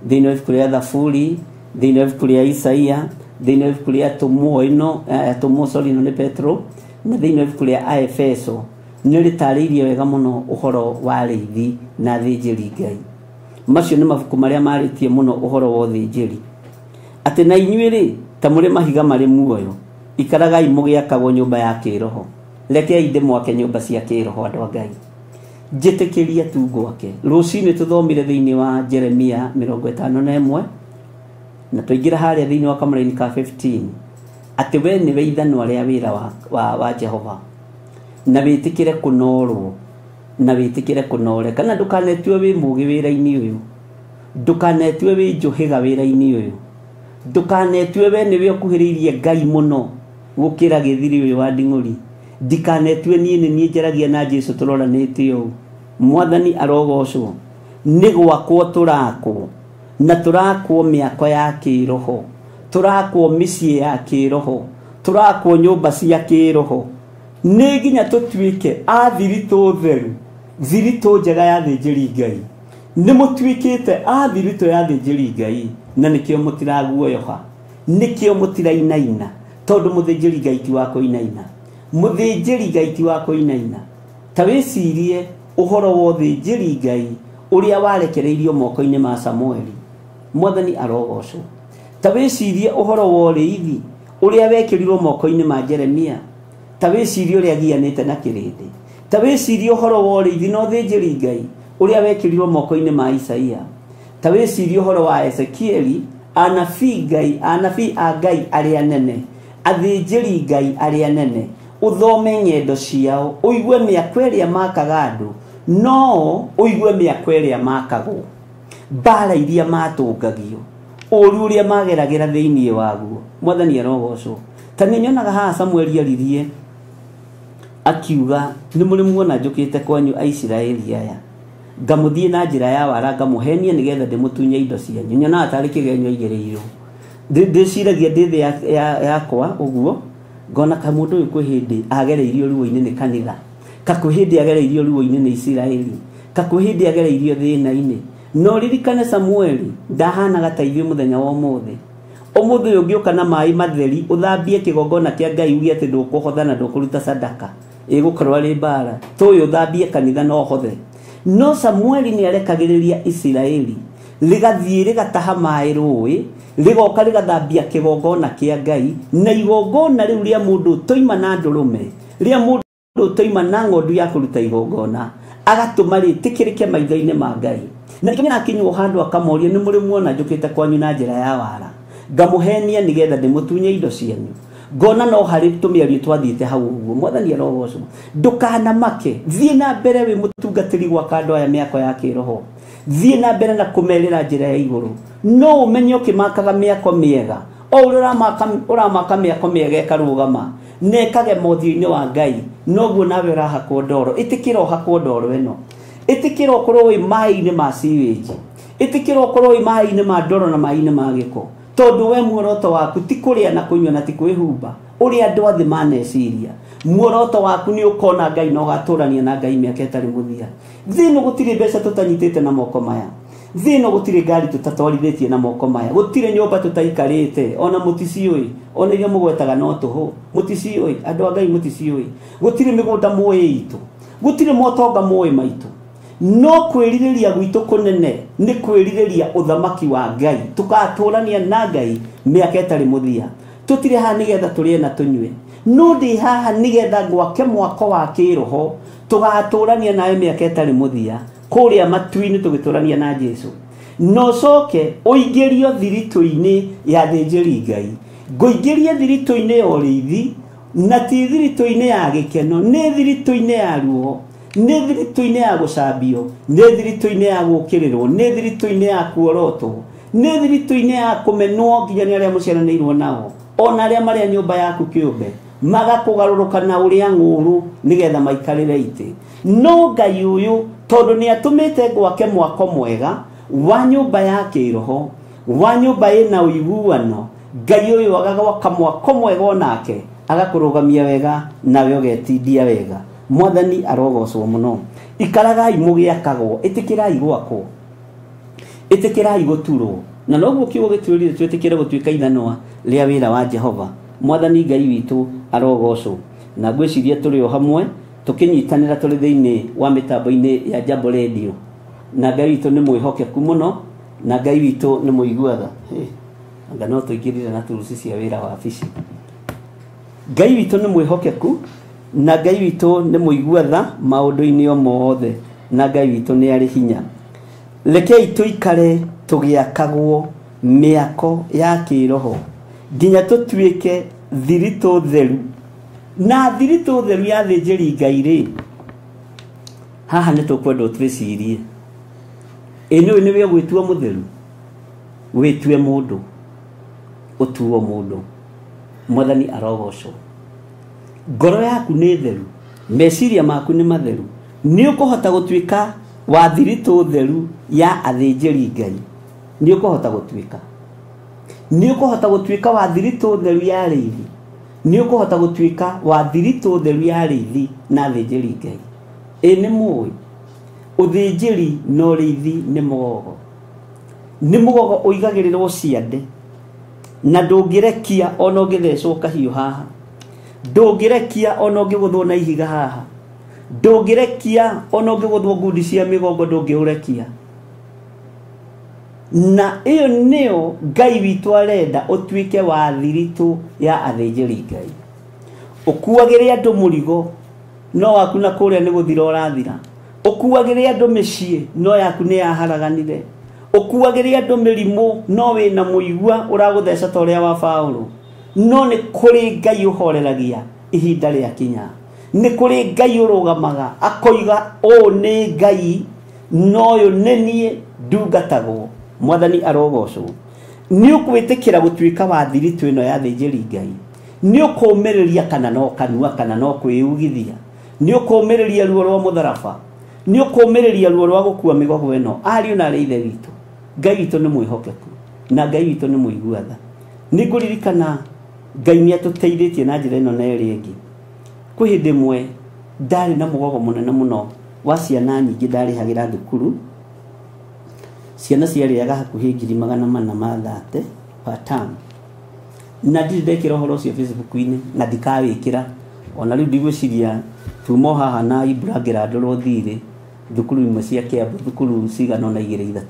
thĩinĩ wa ibuku rĩa Thaburi, thĩinĩ wa ibuku rĩa Isaia, thĩinĩ wa ibuku rĩa Atũmwo ĩno, Atũmwo sorry, ĩno nĩ Petro, na thĩinĩ wa ibuku rĩa Aefeso, nĩ rĩtarĩirie wega mũno ũhoro wa arĩithi na athĩnjĩri Ngai. Macio nĩ mabuku marĩa marĩtie mũno ũhoro wa ũthĩnjĩri. Atĩ na inyuĩ rĩ, ta mũrĩ mahiga marĩ muoyo, ikaragai mũgĩakagwo nyũmba ya kĩĩroho. Rekei ndĩmwake nyũmba cia kĩĩroho andũ a Ngai. Njĩtĩkĩria tu ngwake. Rũcinĩ tũthomire thĩinĩ wa Jeremia 51, na tũingĩra harĩa thĩinĩ wa kamũraini ka 15, atĩ we nĩwe ithanwa rĩa wĩra wa Jehova, na wĩtĩkĩre kũnorwo, na wĩtĩkĩre kũnore, kana ndũkanetue wĩ mũũgĩ wĩra-inĩ ũyũ, ndũkanetue wĩ njũhĩga wĩra-inĩ ũyũ, ndũkanetue we nĩwe ũkuhĩrĩirie Ngai mũno gũkĩra gĩthiri ũyũ wa nding'ũri, ndikanetue niĩ nĩ niĩ njaragia na Jesu tũroranĩte ũũ. Mwathani arogocwo. Nĩ gwakwo tũrakwo, na tũrakwo mĩako ya kĩĩroho, tũrakwo mĩciĩ ya kĩĩroho, tũrakwo nyũmba cia kĩĩroho, nĩ nginya tũtuĩke a thiritũ theru, thiritũ njega ya athĩnjĩri Ngai. Nĩ mũtuĩkĩte a thiritũ ya athĩnjĩri Ngai, na nĩkĩo mũtiraguoyoha, nĩkĩo mũtirainaina, tondũ mũthĩnjĩri Ngai ti wa kũinaina. Mũthĩnjĩri Ngai ti wa kũinaina. Ta wĩcirie ũhoro wa ũthĩnjĩri Ngai ũrĩa warekereirio moko-inĩ ma Samueli. Mwathani arogocwo. Ta wĩcirie ũhoro wa ũrĩithi ũrĩa wekĩrirwo moko-inĩ ma Jeremia. Ta wĩcirie ũrĩa agianĩte na kĩrĩndĩ. Ta wĩcirie ũhoro wa ũrĩithi na ũthĩnjĩri Ngai ũrĩa wekĩrirwo moko-inĩ ma Isaia. Ta wĩcirie ũhoro wa Ezekieli, anabii Ngai, anabii a Ngai arĩa nene, athĩnjĩri Ngai arĩa nene. Ũthome ng'endo ciao, ũigue mĩako ĩrĩa makaga andũ, no ũigue mĩako ĩrĩa makagwo, mbara iria matũngagio, ũru ũrĩa mageragĩra thĩinĩ waguo. Mwathani arogocwo. Ta nĩ nyonaga haha Samueli aririe akiuga, nĩ mũrĩ muona njũkĩte kwanyu Aisiraeli aya, ngamũthiĩ na njĩra ya wara, ngamũhenia nĩgetha ndĩmũtunye indo cianyu. Nyonaga tarĩ kĩgenyo aigĩrĩirwo. Ndĩciragia ndĩ thĩ yakwa ũguo, ngona ka mũndũ ũyũ kwĩ hĩndĩ agereirio ruo-inĩ nĩ kanitha, ka kwĩ hĩndĩ agereirio ruo-inĩ nĩ Isiraeli, ka kwĩ hĩndĩ agereirio thĩna-inĩ. No ririkane Samueli ndahanaga ta ithuĩ mũthenya wa ũmũthĩ. Ũmũthĩ ũyũ ũngĩũka na maĩ matheri ũthambie kĩgongona kĩa Ngai uge atĩ ndũkũhotha na ndũkũruta sadaka, ĩgũkorwo arĩ mbara. Tũyũ ũthambie kanitha no ũhothe. No Samueli nĩ arekagĩrĩria Isiraeli rĩgathiĩ rĩgataha maĩ rũĩ, rĩgoka rĩgathambia kĩgongona kĩa Ngai, na igongona rĩu rĩa mũndũ ũtoima na ndũrũme, rĩa mũndũ ũtoima na ng'ondu ya kũruta igongona, agatũma rĩtĩkĩrĩke maitho-inĩ ma Ngai. Na nĩkĩo akinywo handũ akamoria, nĩ mũrĩ muona njũkĩte kwanyu na njĩra ya wara, ngamũhenia nĩgetha ndĩmũtunye indo cianyu. Ngona no harĩ tũmĩario twathiĩte hau ũguo. Mwathani arogocwo. Ndũkanamake, thiĩ na mbere wĩ mũtungatĩri gwaka andũ aya mĩako ya kĩroho. Thiĩ na mbere na kũmerĩra njĩra ya igũrũ. No ũmenye ũkĩmakaga mĩako mĩega, o ũrĩa ũramaka mĩako mĩega ĩkarũgama na ĩkage mothiũ-inĩ wa Ngai, noguo nawe ũrahakwo ndoro. Ĩtĩkĩra ũhakwo ndoro ĩno, ĩtĩkĩra ũkorwo wĩ maĩ-inĩ ma sewage, ĩtĩkĩra ũkorwo wĩ maĩ-inĩ ma ndoro na maĩ-inĩ ma gĩko, tondũ we muoroto waku ti kũrĩa na kũnyua na ti kwĩhumba ũrĩa andũ athĩ maneciria. Muoroto waku nĩ ũkona Ngai na ũgatũrania na Ngai mĩaka ĩtarĩ mũthia. Thĩ ĩno gũtirĩ mbeca tũtanyitĩte na moko maya, thĩ ĩno gũtirĩ ngari tũtatwarithĩtie na moko maya, gũtirĩ nyũmba tũtaikarĩte, ona mũticiũĩ, ona iria mũgwetaga no tũhũ, mũticiũĩ, andũ a Ngai mũticiũĩ. Gũtirĩ mĩgũnda mũĩ itũ, gũtirĩ motonga mũĩ maitũ. No kwĩrirĩria gwitũ kũnene nĩ kwĩrirĩria ũthamaki wa Ngai, tũgatũrania na Ngai mĩaka ĩtarĩ mũthia. Tũtirĩ haha nĩgetha tũrĩe na tũnyue, no ndĩ haha nĩgetha ngwake mwako wa kĩroho, tũgatũrania nawe mĩaka ĩtarĩ mũthia kũrĩa matu-inĩ tũgĩtũrania na Jesu. No coke ũingĩrio thiritũ-inĩ ya thĩnjĩri Ngai, ngũingĩrie thiritũ-inĩ ya ũrĩithi, na ti thiritũ-inĩ ya gĩkeno, nĩ thiritũ-inĩ ya ruo, nĩ thiritũ-inĩ ya gũcambio, nĩ thiritũ-inĩ ya gũũkĩrĩrwo, nĩ thiritũ-inĩ ya kuorotwo, nĩ thiritũ-inĩ ya kũmenwo nginya nĩ arĩa mũciaranĩirwo nao, ona arĩa marĩa nyũmba yaku kĩũmbe magakũgarũrũka na ũrĩa ng'ũrũ nĩgetha maikarĩre itĩ. No Ngai ũyũ tondũ nĩ atũmĩte gwake mwako mwega wa nyũmba ya kĩroho, wa nyũmba ĩna ũiguano, Ngai ũyũ agagwaka mwako mwega onake agakũrũgamia wega nawe ũgetindia wega. Mwathani arogocwo mũno. Ikaragai mũgĩakagwo, ĩtĩkĩrai gwakwo, ĩtĩkĩrai gũturwo, na noguo kiugo gĩtwĩrire twĩtĩkĩre gũtuĩka ithanwa rĩa wĩra wa Jehova. Mwathani Ngai witũ arogocwo. Na ngwĩciria tũrĩ o hamwe tũkĩnyitanĩra tũrĩ thĩinĩ wa mĩtambo-inĩ ya Jambo Radio. Na Ngai witũ nĩ mwĩhokeku mũno, na Ngai witũ nĩ mũiguaga. Anga no tũingĩrire na turuci cia wĩra wa wabici. Ngai witũ nĩ mwĩhokeku, na Ngai witũ nĩ mũiguatha maũndũ-inĩ o mothe, na Ngai witũ nĩ arĩ hinya. Rekei tũikare tũgĩakagwo mĩako ya kĩroho nginya tũtuĩke thiritũ theru. Na thiritũ theru ya thĩnjĩri Ngai rĩ, haha nĩ tũkwenda twĩcirie, ĩ nĩũĩ nĩwe ũgwĩtua mũtheru, wĩtue mũndũ, ũtuo mũndũ. Mwathani arogocwo. Ngoro yaku nĩ theru, meciria maku nĩ matheru, nĩ ũkũhota gũtuĩka wa thiritũ theru ya athĩnjĩri Ngai. Nĩ ũkũhota gũtuĩka, nĩ ũkũhota gũtuĩka wa thiritũ theru ya arĩithi, nĩ ũkũhota gũtuĩka wa thiritũ theru ya arĩithi na athĩnjĩri Ngai. Ĩ nĩ mũĩ ũthĩnjĩri na ũrĩithi nĩ mũgogo, nĩ mũgogo ũigagĩrĩrwo ciande, na ndũngĩrekia ona ũngĩthecwo kahiũ haha, ndũngĩrekia ona ũngĩgũthwo na ihiga haha, ndũngĩrekia ona ũngĩgũthwo ngundi cia mĩgongo, ndũngĩũrekia. Na ĩyo nĩyo Ngai witũ arenda ũtuĩke wa thiritũ ya athĩnjĩri Ngai. Ũkuagĩre andũ mũrigo no waku na kũrĩa nĩ gũthira ũrathira. Ũkuagĩre andũ mĩciĩ no yaku nĩ yaharaganire. Ũkuagĩre andũ mĩrimũ no wĩna mũigua ũragũtheca ta ũrĩa wa Paũlũ. No nĩ kũrĩ Ngai ũhoreragia ihinda rĩakinya. Nĩ kũrĩ Ngai ũrũgamaga akoiga ũũ nĩ Ngai no ũyũ nĩ niĩ ndungatagwo. Mwathani arogocwo. Nĩ ũkwĩtĩkĩra gũtuĩka wa thiritũ ĩno ya athĩnjĩri Ngai. Nĩ ũkũũmĩrĩria kana no kanua kana no kwĩugithia. Nĩ ũkũũmĩrĩria ruo rwa mũtharaba. Nĩ ũkũũmĩrĩria ruo rwa gũkua mĩgogo ĩno. Ariũ na arĩ ithe witũ, Ngai witũ nĩ mwĩhokeku na Ngai witũ nĩ mũigua tha. Nĩ ngũririkana Ngai nĩ atũteithĩtie na njĩra ĩno na ĩrĩa ĩngĩ. Kwĩ hĩndĩ ĩmwe ndarĩ na mũgogo mũnene mũno wa ciana nyingĩ ndarĩhagĩra thukuru. Ciana ciarĩaga hakuhĩ 430,000 per term. Na ndirĩ ndekĩra ũhoro ũcio Facebook-inĩ na ndikawĩkĩra. Ona rĩu ndigwĩciria tuma o haha na Ibra ngĩrandũrwo thirĩ thukuru imwe cia Kiambu, thukuru cigana ũna 2 3,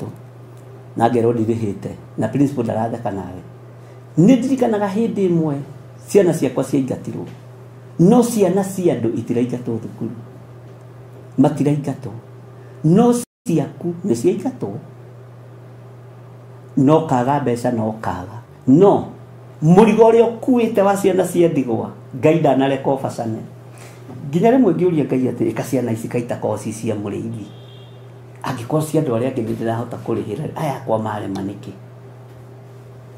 na ngerwo ndirĩhĩte na principal ndaratheka nawe. Nĩ ndirikanaga hĩndĩ ĩmwe ciana ciakwa ciaingatirwo, no ciana cia andũ itiraingatwo thukuru, matiraingatwo, no ciaku nĩ ciaingatwo, no kaga mbeca no kaga, no mũrigo ũrĩa ũkuĩte wa ciana cia ndigwa Ngai ndanareka ũbacane. Nginya rĩmwe ngĩũria Ngai atĩ ĩka ciana ici kaitakorwo ci cia mũrĩithi, angĩkorwo cia andũ arĩa angĩ nĩ ndĩrahota kũrĩhĩra, aya akwa marema nĩkĩ?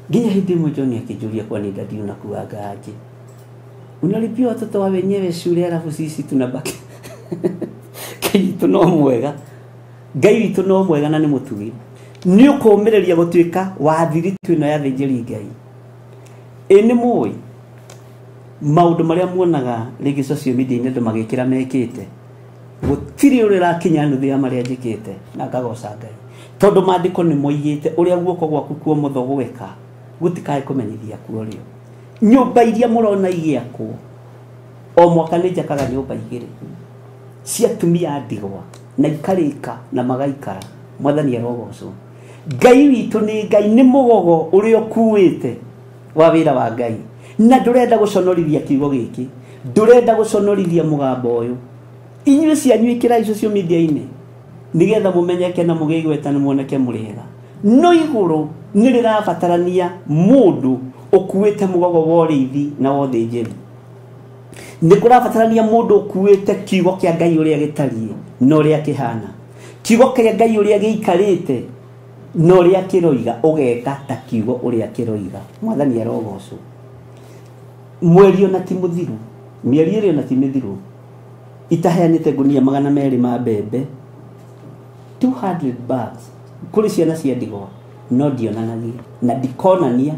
Nginya hĩndĩ ĩmwe John akĩnjũria kwani dadi unakuaga aje? Unalipia watoto wa wenyewe shule alafu sisi tunabaki. Ngai witũ no mwega. Ngai witũ no mwega na nĩ mũtugi. Nĩ ũkũũmĩrĩria gũtuĩka wa thiritũ ĩno ya athĩnjĩri Ngai. Ĩ nĩ mũĩ maũndũ marĩa muonaga rĩngĩ social media-inĩ andũ magĩkĩra mekĩte, gũtirĩ ũrĩa ũrakinya nuthu ya marĩa njĩkĩte na ngagoca Ngai, tondũ maandĩko nĩ moigĩte ũrĩa guoko gwaku kwa ũmotho gweka gũtikae kũmenyithia kuo rĩo. Nyũmba iria mũrona igĩakwo o mwaka nĩ njakaga nyũmba 2 cia atumia a ndigwa na ikarĩka na magaikara. Mwathani arogocwo. Ngai witũ nĩ Ngai, nĩ mũgogo ũrĩa ũkuĩte wa wĩra wa Ngai, na ndũrenda gũconorithia kiugo gĩkĩ, ndũrenda gũconorithia mũgambo ũyũ. Inyuĩ cianyu ĩkĩrai social media-inĩ nĩgetha mũmenyeke na mũgĩe igweta na muoneke mũrĩ ega. No igũrũ nĩ rĩrabatarania mũndũ ũkuĩte mũgogo wa ũrĩithi na wa ũthĩnjĩri. Nĩ kũrabatarania mũndũ ũkuĩte kiugo kĩa Ngai ũrĩa gĩtariĩ na ũrĩa kĩhana, kiugo kĩa Ngai ũrĩa gĩikarĩte na ũrĩa kĩroiga, ũgeka ta kiugo ũrĩa kĩroiga. Mwathani arogocwo. Mweri ona ti mũthiru, mĩeri ĩrĩ ona ti mĩthiru, itaheanĩte ngunia 200 ma mbembe, 200 bags kũrĩ ciana cia ndigwa, no ndionanagia na ndikonania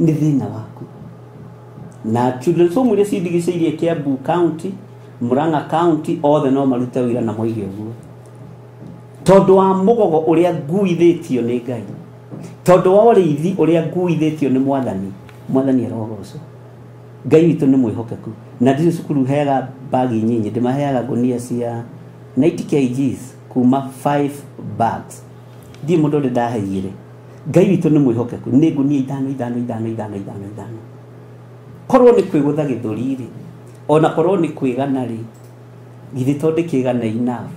nĩ thĩna waku. Na children's home iria cindigicĩirie Kiambu County, Murang'a County, othe no marute wĩra na moige ũguo, tondũ wa mũgogo ũrĩa nguithĩtio nĩ Ngai, tondũ wa ũrĩithi ũrĩa nguithĩtio nĩ Mwathani. Mwathani arogocwo. Ngai witũ nĩ mwĩhokeku. Na ndirĩ cukuru heaga bagi nyinyi, ndĩmaheaga ngunia cia 90 kgs kuma 5 bags. Ndiĩ mũndũ ũrĩa ndaheire. Ngai witũ nĩ mwĩhokeku, nĩ ngunia 5 5 5 5 5 5. Korwo nĩ kwĩgũtha gĩthũri rĩ, ona korwo nĩ kwĩgana rĩ, githĩ to ndĩkĩgana enough.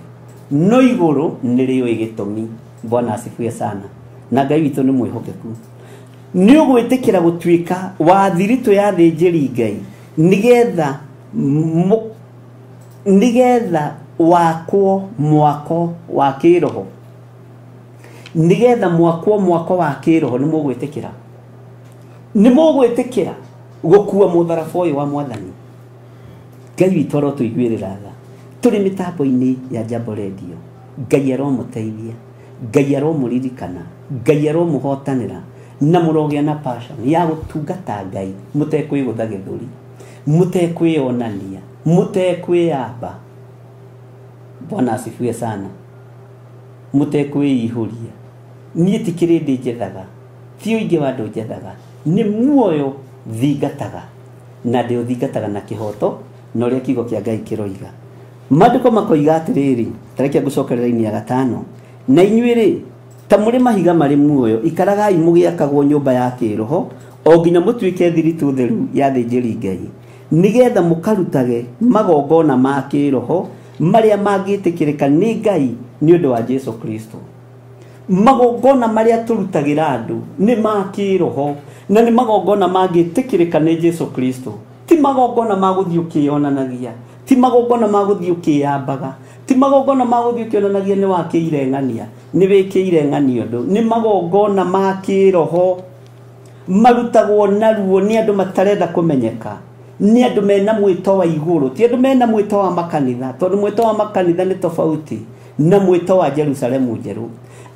No igũrũ nĩ rĩũĩ gĩtũmi. Bwana asifiwe sana. Na Ngai witũ nĩ mwĩhokeku. Nĩ ũgwĩtĩkĩra gũtuĩka wa thiritũ ya athĩnjĩri Ngai nĩgetha wakwo mwako wa kĩroho, nĩgetha mwakwo mwako wa kĩroho. Nĩ mũgwĩtĩkĩra, nĩ mũgwĩtĩkĩra gũkua mũtharaba ũyũ wa Mwathani. Ngai witũ arotũiguĩrĩra tha. Tũrĩ mĩtambo-inĩ ya Jambo Radio, Ngai aromũteithia, Ngai aromũririkana, Ngai aromũhotanĩra, na mũrogĩa na passion ya gũtungata Ngai mũtekwĩgũtha gĩthũri, mũtekwĩonania, mũtekwĩyamba. Bwana asifiwe sana. Mũtekwĩihũria. Niĩ ti kĩrĩndĩ njethaga, ti ũingĩ wa andũ njethaga, nĩ muoyo thingataga, na ndĩũthingataga na kĩhoto na ũrĩa kiugo kĩa Ngai kĩroiga. Maandĩko makoiga atĩrĩrĩ, tareke ngũcokerera-inĩ ya 5, na inyuĩ rĩ Ta mũrĩ mahiga marĩ muoyo, ikaragai mũgĩakagwo nyũmba ya kĩroho o nginya mũtuĩke thiritũ theru ya thĩnjĩri Ngai, nĩgetha mũkarutage magongona ma kĩroho marĩa mangĩtĩkĩrĩka nĩ Ngai nĩ ũndũ wa Jesu Kristo. Magongona marĩa tũrutagĩra andũ nĩ ma kĩroho na nĩ magongona mangĩtĩkĩrĩka nĩ Jesu Kristo. Ti magongona ma gũthiĩ ũkĩonanagia, ti magongona ma gũthiĩ ũkĩyambaga, ti magongona ma gũthiĩ ũkĩonanagia nĩ wakĩire ng'ania, nĩ wĩkĩire ng'ania ũndũ. Nĩ magongona ma kĩroho marutagwo naruo nĩ andũ matarenda kũmenyeka, nĩ andũ mena mwĩto wa igũrũ, ti andũ mena mwĩto wa makanitha, tondũ mwĩto wa makanitha nĩ tofauti na mwĩto wa Jerusalemu njerũ.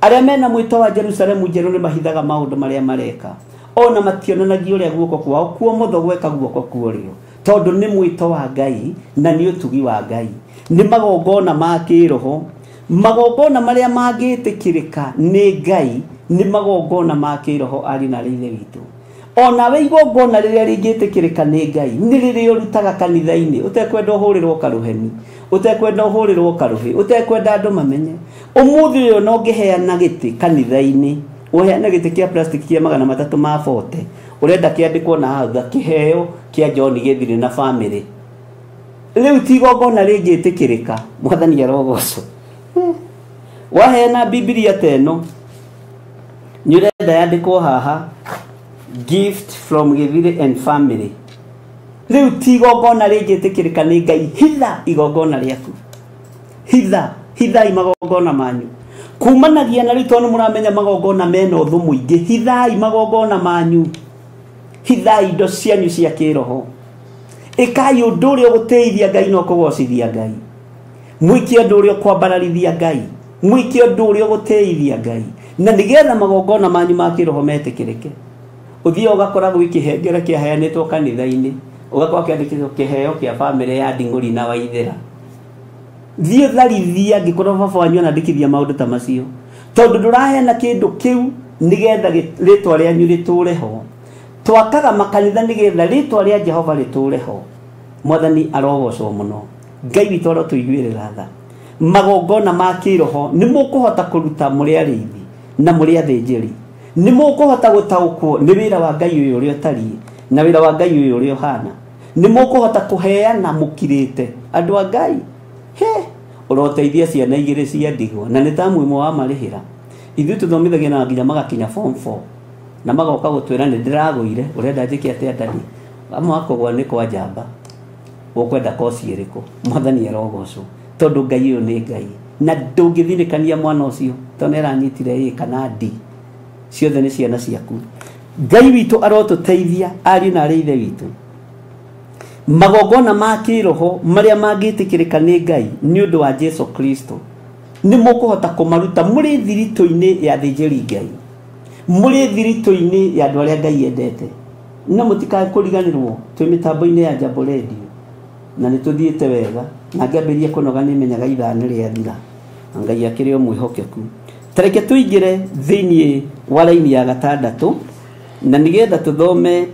Arĩa mena mwĩto wa Jerusalemu njerũ nĩ mahithaga maũndũ marĩa mareka, ona mationanagia ũrĩa guoko kwao kuomotho gweka guoko kuorio, tondũ nĩ mwĩto wa Ngai na nĩ ũtugi wa Ngai. Nĩ magongona ma kĩroho, magongona marĩa mangĩtĩkĩrĩka nĩ Ngai nĩ magongona ma kĩroho arĩ na rĩithe witũ. Ona we igongona rĩrĩa rĩngĩtĩkĩrĩka nĩ Ngai nĩ rĩrĩa ũrutaga kanitha-inĩ ũtekwenda ũhũrĩrwo karũheni, ũtekwenda ũhũrĩrwo karũhĩ, ũtekwenda andũ mamenye. Ũmũthĩ ũyũ no ngĩheana gĩtĩ kanitha-inĩ, ũheane gĩtĩ kĩa plastic kĩa 340, ũrenda kĩandĩkwo na hau kĩheo kĩa John Gĩthiri na family. Rĩu ti igongona rĩngĩtĩkĩrĩka, Mwathani arogocwo. Waheana Bibilia ta ĩno, nĩ ũrenda yandĩkwo haha gift from Gĩthiri and family. Rĩu ti igongona rĩngĩtĩkĩrĩka nĩ Ngai. Hitha igongona rĩaku, hitha hithai magongona manyu kumanagia na rĩu tondũ mũramenya magongona mena ũthũ mũingĩ. Hithai magongona manyu, hithai indo cianyu cia kĩroho, ĩkai ũndũ ũrĩa ũgũtĩithia Ngai na ũkũgocithia Ngai, mwĩke ũndũ ũrĩa ũkwambararithia Ngai, mwĩke ũndũ ũrĩa ũgũtĩithia Ngai, na nĩgetha magongona manyu ma kĩroho metĩkĩrĩke. Ũthiĩ ũgakora gwĩ kĩhengere kĩaheanĩtwo kanitha-inĩ, ũgakora kĩandĩkĩtwo kĩheo kĩa bamĩrĩ ya Nding'ũri na Waithĩra. Thiĩ tharithia angĩkorwo baba wanyu anandĩkithia maũndũ ta macio, tondũ ndũraheana kĩndũ kĩu nĩgetha rĩtwa rĩanyu rĩtũre ho. Twakaga makanitha nĩgetha rĩtwa rĩa Jehova rĩtũre ho. Mwathani arogocwo mũno, Ngai witũ arotũiguĩrĩra tha. Magongona ma kĩroho nĩ mũkũhota kũruta mũrĩ arĩithi na mũrĩ athĩnjĩri, nĩ mũkũhota gũtaũkwo nĩ wĩra wa Ngai ũyũ ũrĩa ũtariĩ na wĩra wa Ngai ũyũ ũrĩa ũhana. Nĩ mũkũhota kũheana mũkirĩte andũ a Ngai. He, ũroteithia ciana igĩrĩ cia ndigwa na nĩ ta mwĩmwe wa marĩhĩra. Ithuĩ tũthomithagia na nginya magakinya form 4 na magoka gũtwĩra nĩ ndĩragũire, ũrenda njĩke atĩa ndani? Amwe akũgwa nĩ kwa njamba, ũkwenda koci ĩrĩkũ? Mwathani arogocwo, tondũ Ngai ũyũ nĩ Ngai na ndũngĩthinĩkania mwana ũcio tondũ nĩ aranyitire A kana D, ciothe nĩ ciana ciaku. Ngai witũ arotũteithia ariũ na arĩ ithe witũ. Magongona ma kĩroho marĩa mangĩtĩkĩrĩka nĩ Ngai nĩ ũndũ wa Jesu Kristo nĩ mũkũhota kũmaruta mũrĩ thiritũ-inĩ ya thĩnjĩri Ngai, mũrĩ thiritũ-inĩ ya andũ arĩa Ngai endete. Na mũtikae kũriganĩrwo twĩ mĩtambo-inĩ ya Jambo Radio na nĩ tũthiĩte wega, na ngĩambĩrĩria kũnoga nĩ menyaga ithaa nĩ rĩathira, na Ngai akĩrĩ o mwĩhokeku. Tareke tũingĩre thĩinĩ wa raini ya gatandatũ na nĩgetha tũthome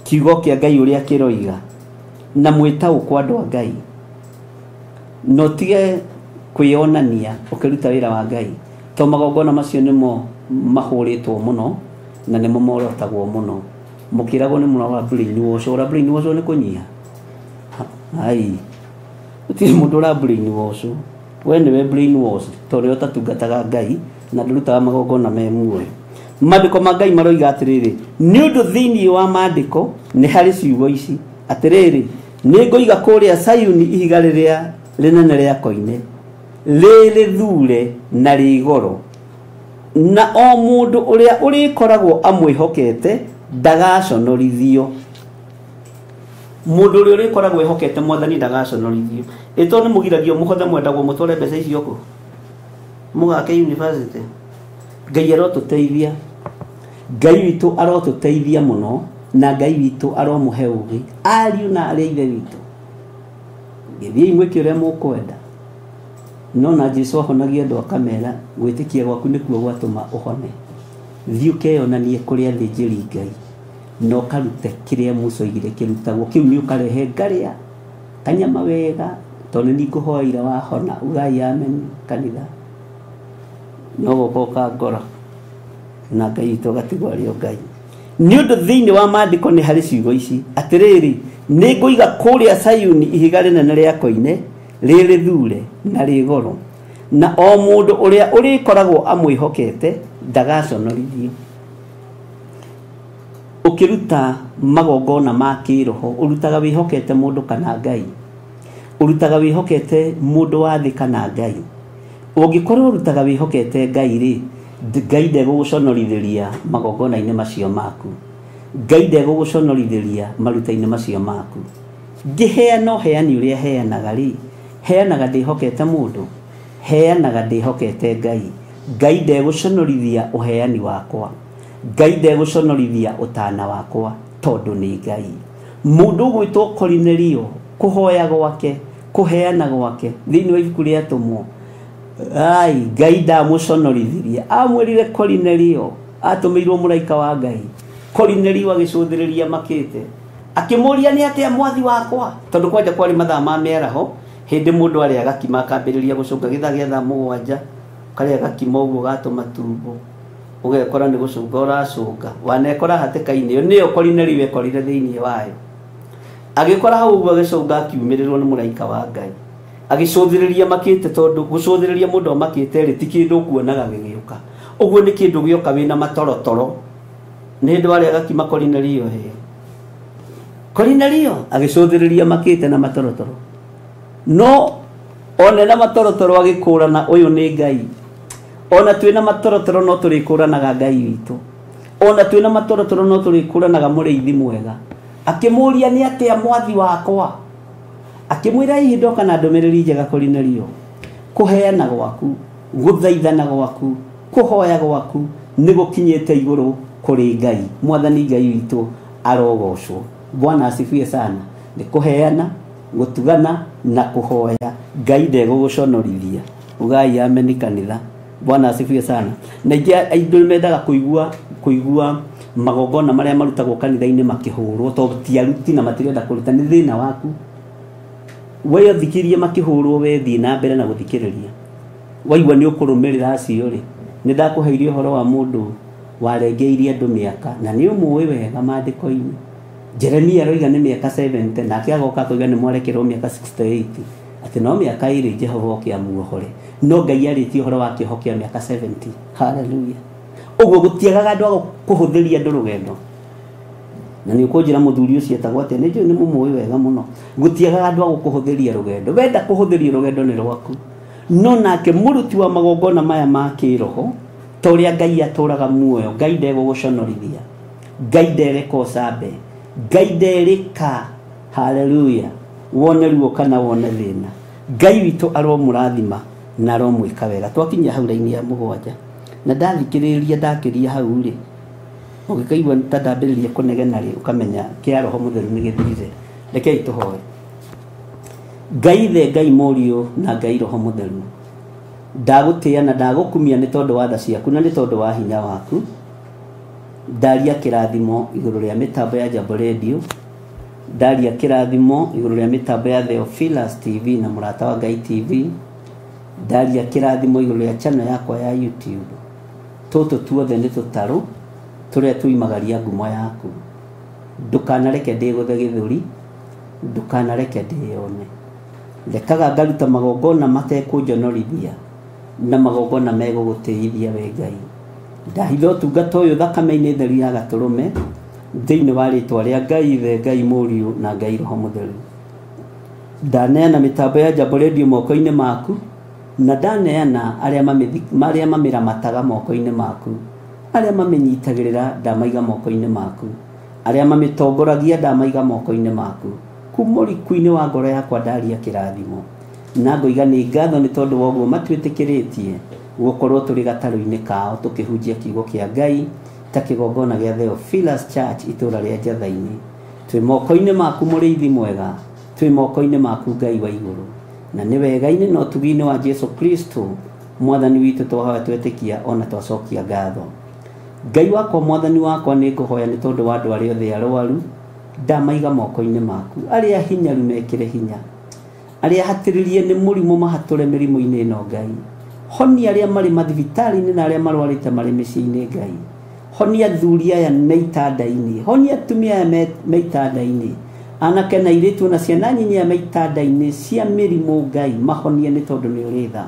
kiugo kĩa Ngai ũrĩa kĩroiga na mwĩtaũkwo andũ a Ngai, na ũtige kwĩyonania ũkĩruta wĩra wa Ngai, to magongona macio nĩmo mahũrĩtwo mũno na nĩmo morotagwo mũno. Mũkĩragwo nĩ mũra brainwash, ũra brainwash nĩ kũnyiha. Ai, gũtirĩ mũndũ ũra brainwash, we nĩwe brainwash tondũ ũtatungataga Ngai na ndũrutaga magongona me muoyo. Maandĩko ma Ngai maroiga atĩrĩrĩ, nĩ ũndũ thĩinĩ wa maandĩko nĩ harĩ ciugo ici atĩrĩrĩ, nĩ ngũiga kũrĩa Sayuni ihiga rĩrĩa rĩnene rĩa koine, rĩrĩthure na rĩgoro, na o mũndũ ũrĩa ũrĩkoragwo amwĩhokete ndagaconorithio. Mũndũ ũrĩa ũrĩkoragwo ehokete Mwathani ndagaconorithio. Ĩ tondũ nĩ mũgiragio mũhothe mwendagwo mũtware mbeca icio kũ? Mũgake university. Ngai arotũteithia, Ngai witũ arotũteithia mũno, na Ngai witũ aromũhe ũgĩ ariũ na arĩa ithe witũ. Gĩthiĩi mwĩke ũrĩa mũkwenda. No na Jesu ahonagia andũ akamera gwĩtĩkia gwaku nĩkuo gwatũma ũhone. Thiĩ ũkeyonanie kũrĩ athĩnjĩri Ngai na ũkarute kĩrĩa Musa oigire kĩrutagwo. Kĩu nĩ ũkarehe ngarĩa kanyama wega, tondũ nĩ ngũhoeire wahona. Ugai amen kanitha. No gũka ũkangora na Ngai witũ agatigwo arĩ o Ngai. Nĩ ũndũ thĩinĩ wa maandĩko nĩ harĩ ciugo ici atĩrĩrĩ, nĩ ngũiga kũrĩa Sayuni ihiga rĩnene rĩa koine rĩrĩ thure na rĩ goro, na o mũndũ ũrĩa ũrĩkoragwo amwĩhokete ndagaconorithio. Ũkĩruta magongona ma kĩroho ũrutaga wĩhokete mũndũ kana Ngai, ũrutaga wĩhokete mũndũ wa thĩ kana Ngai. Ũngĩkorwo ũrutaga wĩhokete Ngai rĩ, Ngai ndegũgũconorithĩria magongona-inĩ macio maku, Ngai ndegũgũconorithĩria maruta-inĩ macio maku. Ngĩheana ũheani ũrĩa heanaga rĩ, heanaga ndĩhokete mũndũ, heanaga ndĩhokete Ngai. Ngai ndegũconorithia ũheani wakwa, Ngai ndegũconorithia ũtana wakwa, tondũ nĩ Ngai. Mũndũ ũgwĩtwo Korinelio, kũhoya gwake, kũheana gwake thĩinĩ wa ibuku rĩa Atũmwo, ai Ngai ndamũconorithirie. Amwĩrire Korinelio, atũmĩirwo mũraika wa Ngai. Korinelio agĩcũthĩrĩria makĩte, akĩmũria nĩ atĩa mwathi wakwa, tondũ kwanja kwarĩ mathaa ma mĩaraho, hĩndĩ mũndũ arĩa gakima akambĩrĩria gũcũnga gĩthaa gĩa thaa 7, karĩa gakima ũguo gatũma tumbo, ũgekora nĩ gũcũnga ũracũnga, wanekora hatĩka-inĩ ĩyo nĩyo Korinelio ekorire thĩinĩ wayo. Agĩkora hau ũguo agĩcũnga, akiumĩrĩrwo nĩ mũraika wa Ngai, agĩcũthĩrĩria makĩte, tondũ gũcũthĩrĩria mũndũ amakĩte rĩ ti kĩndũ ũkuonaga gĩgĩũka, ũguo nĩ kĩndũ gĩoka wĩna matorotoro. Nĩ hĩndĩ warĩa gakima Korinelio he Korinelio agĩcũthĩrĩria makĩte na matorotoro, no one na matorotoro agĩkũrana ũyũ nĩ Ngai. Ona twĩna matorotoro no tũrĩkũranaga Ngai witũ, ona twĩna matorotoro no tũrĩkũranaga mũrĩithi mwega. Akĩmũria nĩ atĩa mwathi wakwa, akĩmwĩra hihi ndoka na ndũmĩrĩri njega Korinelio, kũheana gwaku, gũthaithana gwaku, kũhoya gwaku nĩ gũkinyĩte igũrũ kũrĩ Ngai. Mwathani Ngai witũ arogocwo. Bwana asifiwe sana. Nĩ kũheana, gũtugana na kũhoya, Ngai ndegũgũconorithia. Ugai ameni kanitha. Bwana asifiwe sana. Na ingĩ andũ mendaga kũigua magongona marĩa marutagwo kanitha-inĩ makĩhũrwo, tondũ ti aruti na matirenda kũruta, nĩ thĩna waku. We ũthikĩrie makĩhũrwo, we thiĩ na mbere na gũthikĩrĩria. Waigua nĩ ũkũrũmĩrĩra acio rĩ, nĩ ndakũheire ũhoro wa mũndũ warengeirie andũ mĩaka, na nĩ ũmũĩ wega maandĩko-inĩ. Jeremia aroiga nĩ mĩaka 70, nake agoka akoiga nĩ mwarekerwo mĩaka 68, atĩ no mĩaka 2 Jehova oke amuohore. No Ngai arĩtie ũhoro wa kĩoho kĩa mĩaka 70. Haleluya. Ũguo gũtiagaga andũ a kũhũthĩria andũ rũgendo. Na nĩ ũkũnjĩra mũthuri ũcio etagwo atĩa, nĩ njũĩ nĩ mũmũĩ wega mũno. Gũtiagaga andũ a gũkũhũthĩria rũgendo. Wenda kũhũthĩria rũgendo nĩ rwaku. No nake mũruti wa magongona maya ma kĩroho, ta ũrĩa Ngai atũraga muoyo, Ngai ndegũgũconorithia, Ngai ndereka ũcambe, Ngai nderĩka, haleluya, wone ruo kana wone thĩna. Ngai witũ aromũrathima na aromwĩka wega. Twakinyia hau raini ya 7, na ndathikĩrĩria ndakĩria hau rĩ, ũngĩkaigua ta ndambĩrĩria kũnegena rĩ, ũkamenya kĩa Roho Mũtheru nĩ gĩthirire. Rekei tũhoe. Ngai Ithe, Ngai Mũriũ na Ngai Roho Mũtheru, ndagũtĩĩa na ndagũkumia nĩ tondũ wa tha ciaku na nĩ tondũ wa hinya waku. Ndaria kĩrathimo igũrũ rĩa mĩtambo ya Jambo Radio, ndaria kĩrathimo igũrũ rĩa mĩtambo ya Theophilus TV na Mũrata wa Ngai TV, ndaria kĩrathimo igũrũ rĩa channel yakwa ya YouTube. Tũtũ tuothe nĩ tũtarũ tũrĩa tuimagaria ngumo yaku. Ndũkanareke ndĩgũthe gĩthũri, ndũkanareke ndĩyone. Rekaga ngaruta magongona matekũnjonorithia na magongona megũgũtĩithia we Ngai. Ndahitha ũtungata ũyũ thakame-inĩ theru ya gatũrũme, thĩinĩ wa rĩtwa rĩa Ngai Ithe, Ngai Mũriũ na Ngai Roho Mũtheru. Ndaneana mĩtambo ya Jambo Radio moko-inĩ maku, na ndaneana arĩa mamĩramataga moko-inĩ maku, arĩa mamĩnyitagĩrĩra ndamaiga moko-inĩ maku, arĩa mamĩtongoragia ndamaiga moko-inĩ maku. Kuma ũriku-inĩ wa ngoro yakwa ndaria kĩrathimo, na ngoiga nĩ ngatho nĩ tondũ wa ũguo matuĩtĩkĩrĩtie gũkorwo tũrĩ gatarũ-inĩ kao tũkĩhunjia kiugo kĩa Ngai ta kĩgongona gĩa Theophilus Church itũũra rĩa Njatha-inĩ. Twĩ moko-inĩ maku mũrĩithi mwega, twĩ moko-inĩ maku Ngai wa igũrũ, na nĩ wega-inĩ na ũtugi-inĩ wa Jesu Kristo mwathani witũ twahoya twetĩkia ona twacokia ngatho. Ngai wakwa mwathani wakwa, nĩ ngũhoya nĩ tondũ wa andũ arĩa othe arwaru, ndamaiga moko-inĩ maku, arĩa hinyaru mekĩre hinya, arĩa hatĩrĩrie nĩ mũrimũ mahatũre mĩrimũ-inĩ ĩno Ngai, Honia arĩa marĩ mathibitarĩ-inĩ na arĩa marwarĩte marĩ mĩciĩ-inĩ Ngai. Honia athuri aya me itanda-inĩ, honia atumia aya me itanda-inĩ, anake na airĩtu na ciana nyinyi aya me itanda-inĩ cia mĩrimũ Ngai, mahonie nĩ tondũ nĩ ũrĩ tha.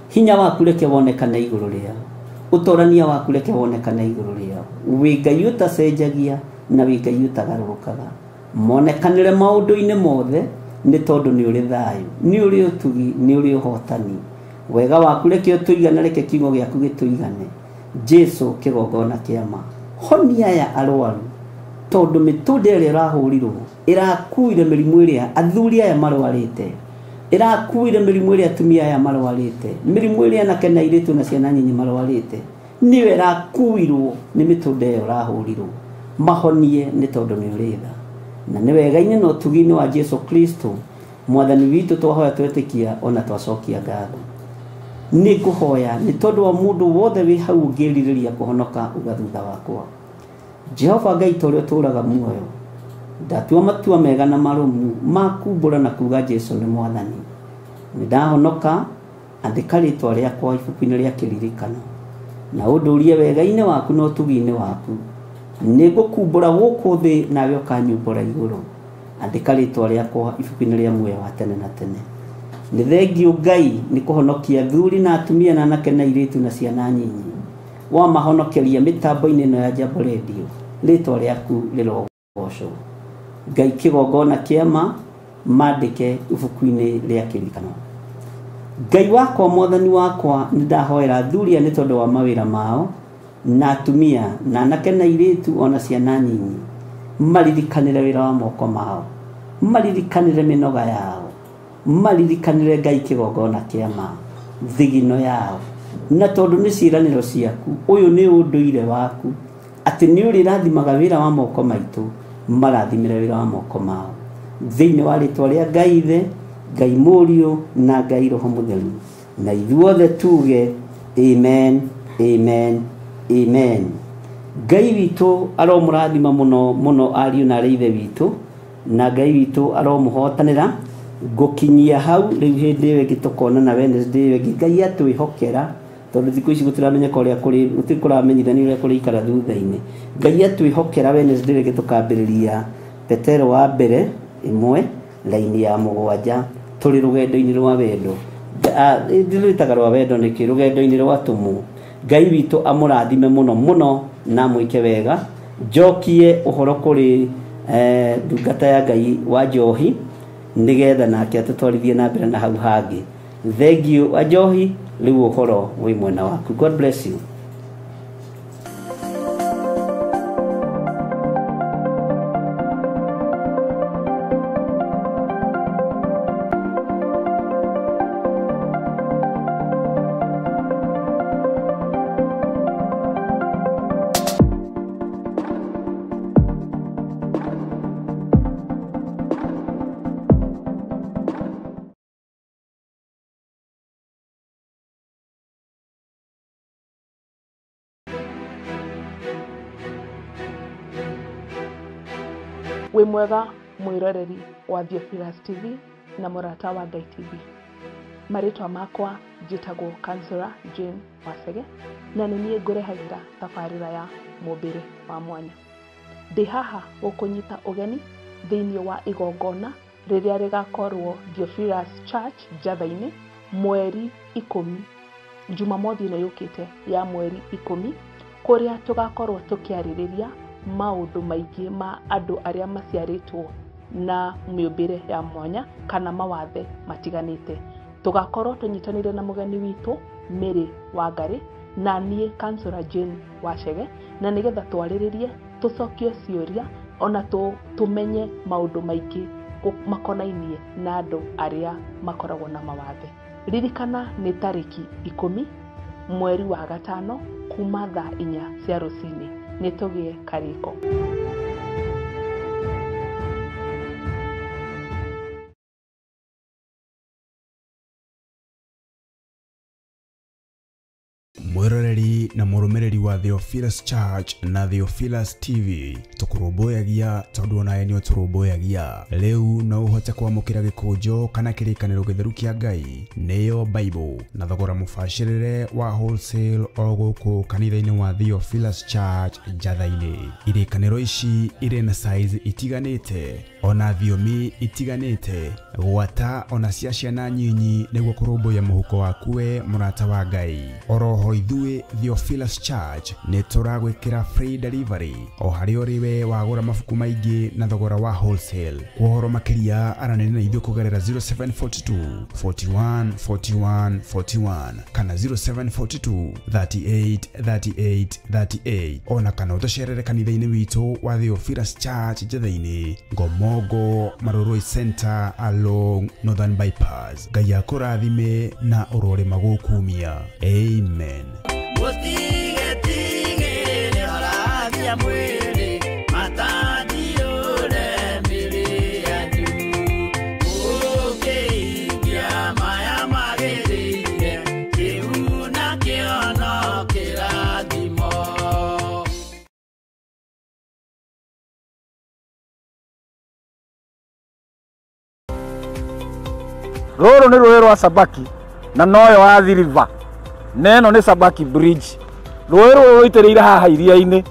Hinya waku reke wonekane igũrũ rĩao, ũtorania waku reke wonekane igũrũ rĩao. Wĩ Ngai ũtacenjagia na wĩ Ngai ũtagarũrũkaga. Monekanĩre maũndũ-inĩ mothe nĩ tondũ nĩ ũrĩ thayũ, nĩ ũrĩ ũtugi, nĩ ũrĩ ũhotani. Wega waku reke ũtũigane, reke kiugo gĩaku gĩtũigane. Jesu kĩgongona kĩa ma. Honia aya arwaru tondũ mĩtũnda ĩrĩa ĩrahũrirwo ĩrakuire mĩrimũ ĩrĩa athuri aya marwarĩte, ĩrakuire mĩrimũ ĩrĩa atumia aya marwarĩte, mĩrimũ ĩrĩa anake na airĩtu na ciana nyinyi marwarĩte, nĩyo ĩrakuirwo nĩ mĩtũnda ĩyo ĩrahũrirwo. Mahonie nĩ tondũ nĩ ũrĩ tha. Na nĩ wega-inĩ na ũtugi-inĩ wa Jesu Kristo mwathani witũ twahoya twetĩkia ona twacokia ngatho. Nĩ ngũhoya nĩ tondũ wa mũndũ wothe wĩ hau ũngĩrirĩria kũhonoka uga thutha wakwa. Jehova Ngai ta ũrĩa ũtũũraga muoyo, ndatua matua mega na marũmu ma kumbũra na kuga Jesu nĩ mwathani. Nĩ ndahonoka, andĩka rĩtwa rĩakwa ibuku-inĩ rĩa kĩririkano na ũndũrie wega-inĩ waku na ũtugi-inĩ waku. Nĩ ngũkumbũra gũkũ thĩ nawe ũkanyumbũra igũrũ. Andĩka rĩtwa rĩakwa ibuku-inĩ rĩa muoyo wa tene na tene. Nĩ thengiũ Ngai nĩ kũhonokia athuri na atumia na anake na airĩtu na ciana nyinyi. Wamahonokeria mĩtambo-inĩ ĩno ya Jambo Radio, rĩtwa rĩaku rĩrogocwo. Ngai kĩgongona kĩa ma mandĩke ibuku-inĩ rĩa kĩririkano. Ngai wakwa mwathani wakwa, nĩ ndahoera athuri aya nĩ tondũ wa mawĩra mao na atumia na anake na airĩtu ona ciana nyinyi. Maririkanĩre wĩra wa moko mao, maririkanĩre mĩnoga yao, maririkanĩre Ngai kĩgongona kĩa ma thigino yao. Na tondũ nĩ ciĩranĩro ciaku, ũyũ nĩ ũndũire waku atĩ nĩ ũrĩrathimaga wĩra wa moko maitũ, marathimĩre wĩra wa moko mao. Thĩinĩ wa rĩtwa rĩa Ngai Ithe, Ngai Mũriũ na Ngai Roho Mũtheru, na ithuothe tuge amen, amen, amen. Ngai witũ aromũrathima mũno mũno ariũ na arĩ ithe witũ, na Ngai witũ aromũhotanĩra. Ngũkinyia hau rĩu hĩndĩ ĩyo ĩngĩ tũkonana Wednesday ĩyo ĩngĩ. Ngai atwĩhokera tondũ thikũ ici gũtiramenyeka ũrĩa kũrĩ, gũtirĩ kũramenyithanio ũrĩa kũrĩikara thutha-inĩ. Ngai atwĩhokera Wednesday ĩyo ĩngĩ tũkambĩrĩria Petero wa mbere 1 raini ya 7 tũrĩ rũgendo-inĩ rwa wendo. Rwĩtaga rwa wendo nĩkĩ? Rũgendo-inĩ rwa atũmwo. Ngai witũ amũrathime mũno mũno na amwĩke wega. Njokie ũhoro kũrĩ ndungata ya Ngai wa Njohi nĩgetha nake atũtwarithie na mbere na hau hangĩ. Thengiũ wa Njohi, rĩu ũhoro wĩ mwena waku. God bless you. Wĩ mwega mwĩroreri wa Theophilus TV na mũrata wa Ngai TV. Marĩtwa makwa njĩtagwo Counselor Jane Wasege na nĩ niĩ ngũrehagĩra tabarĩra ya mũmbĩre wa mwanya. Ndĩ haha gũkũnyita ũgeni thĩinĩ wa igongona rĩrĩa rĩgakorwo Theophilus Church Njatha-inĩ mweri 10, Jumamothi ĩno yũkĩte ya mweri 10, kũrĩa tũgakorwo tũkĩarĩrĩria maũndũ maingĩ ma andũ arĩa maciarĩtwo na mĩũmbĩre ya mwanya kana mawathe matiganĩte. Tũgakorwo tũnyitanĩire na mũgeni witũ Mary Wangari na niĩ Counselor Jane Wachege, na nĩgetha twarĩrĩrie, tũcokie ciũria ona tũmenye maũndũ maingĩ makonainie na andũ arĩa makoragwo na mawathe. Ririkana nĩ tarĩki 10 mweri wa 5 kuma thaa 4 cia rũcinĩ. Nĩ tũgĩe karĩko. Mwiroreri na mũrũmĩrĩri wa Theophilus Church na Theophilus TV tũkũrũmbũyagia tondũ onawe nĩ ũtũrũmbũyagia. Rĩu no ũhote kwamũkĩra gĩkũnjo kana kĩrĩkanĩro gĩtheru kĩa Ngai nĩyo Bible na thogora mũbacĩrĩre wa wholesale o gũkũ kanitha-inĩ wa Theophilus Church Njatha-inĩ. Irĩkanĩro ici irĩ na size itiganĩte ona thiomi itiganĩte gwata ona cia ciana nyinyi nĩguo kũrũmbũiya mũhuko waku we mũrata wa Ngai. Oroho ithuĩ Theophilus Church nĩ tũragwĩkĩra free delivery o harĩa ũrĩ we wagũra mabuku maingĩ na thogora wa wholesale. Kwa ũhoro makĩria aranĩria na ithuĩ kũgerera 0742 41 41 41 kana 0742 38 38 38 ona kana ũtũcerere kanitha-inĩ witũ wa Theophilus Church Njatha-inĩ, Ngomongo Marurui Center along Northern Bypass. Ngai akũrathime na ũrore magũkumia. Amen. Rũrũ nĩ rũĩ rwa Sabaki na noyo Athi River na ĩno nĩ Sabaki Bridge. Rũĩ rũrũ rũitĩrĩire haha iria-inĩ.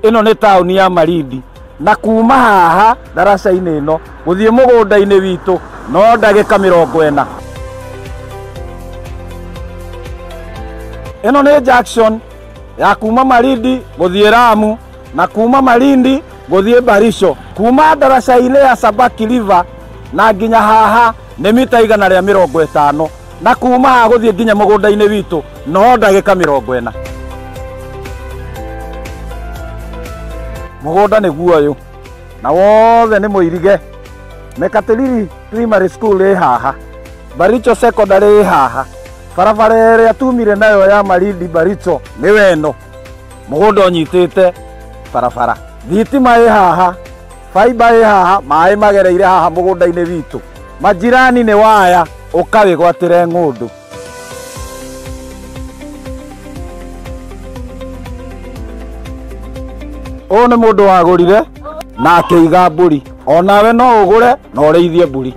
Ĩno nĩ taũni ya Malindi na kuma haha ndaraca-inĩ ĩno gũthiĩ mũgũnda-inĩ witũ no ndagĩka 40. Ĩno nĩ junction ya kuma Malindi gũthiĩ Lamu na kuma Malindi gũthiĩ Barisho. Kuma ndaraca-inĩ ya Sabaki River na nginya haha nĩ mita 150 na kuma haha gũthiĩ nginya mũgũnda-inĩ witũ no ndagĩka 40. Mũgũnda nĩguo ũyũ na wothe nĩ mũirige. Mekatilili Primary School ĩ haha, Baricho Secondary ĩ haha, barabara ĩrĩa tumire nayo ya Malindi Baricho nĩwe ĩno. Mũgũnda ũnyitĩte barabara, thitima ĩ haha, faiba ĩ haha, maĩ magereire haha mũgũnda-inĩ witũ. Majirani nĩ waya ũkawĩgwatĩre ng'ũndũ. Ũyũ nĩ mũndũ wagũrire na akĩiga mbũri. Onawe no ũgũre na ũrĩithie mbũri.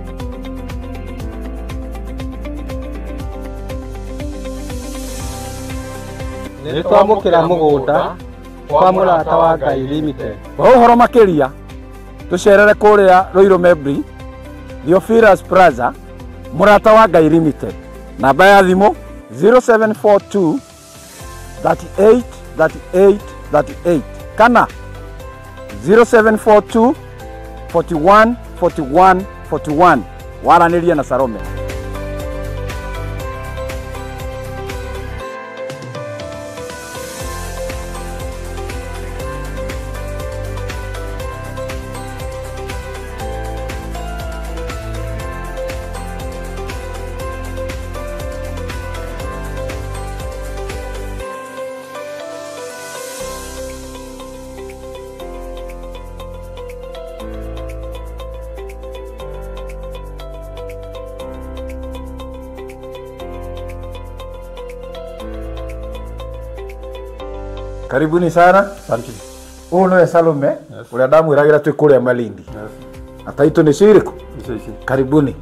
Nĩ twamũkĩra mũgũnda kwa Mũrata wa Ngai Limited. Kwa ũhoro makĩria tũcerere kũrĩa Ruiru Membri, Theophilus Plaza, Mũrata wa Ngai Limited. Namba ya thimũ 0742 38 38 38 kana 0742 41 41 41. Waranĩria na Salome. Karibuni sana. Asante. Ũyũ nĩwe Salome, ũrĩa ndamwĩragĩra twĩ kũrĩa Malindi. Na taitũ nĩ cirĩkũ? Karibuni.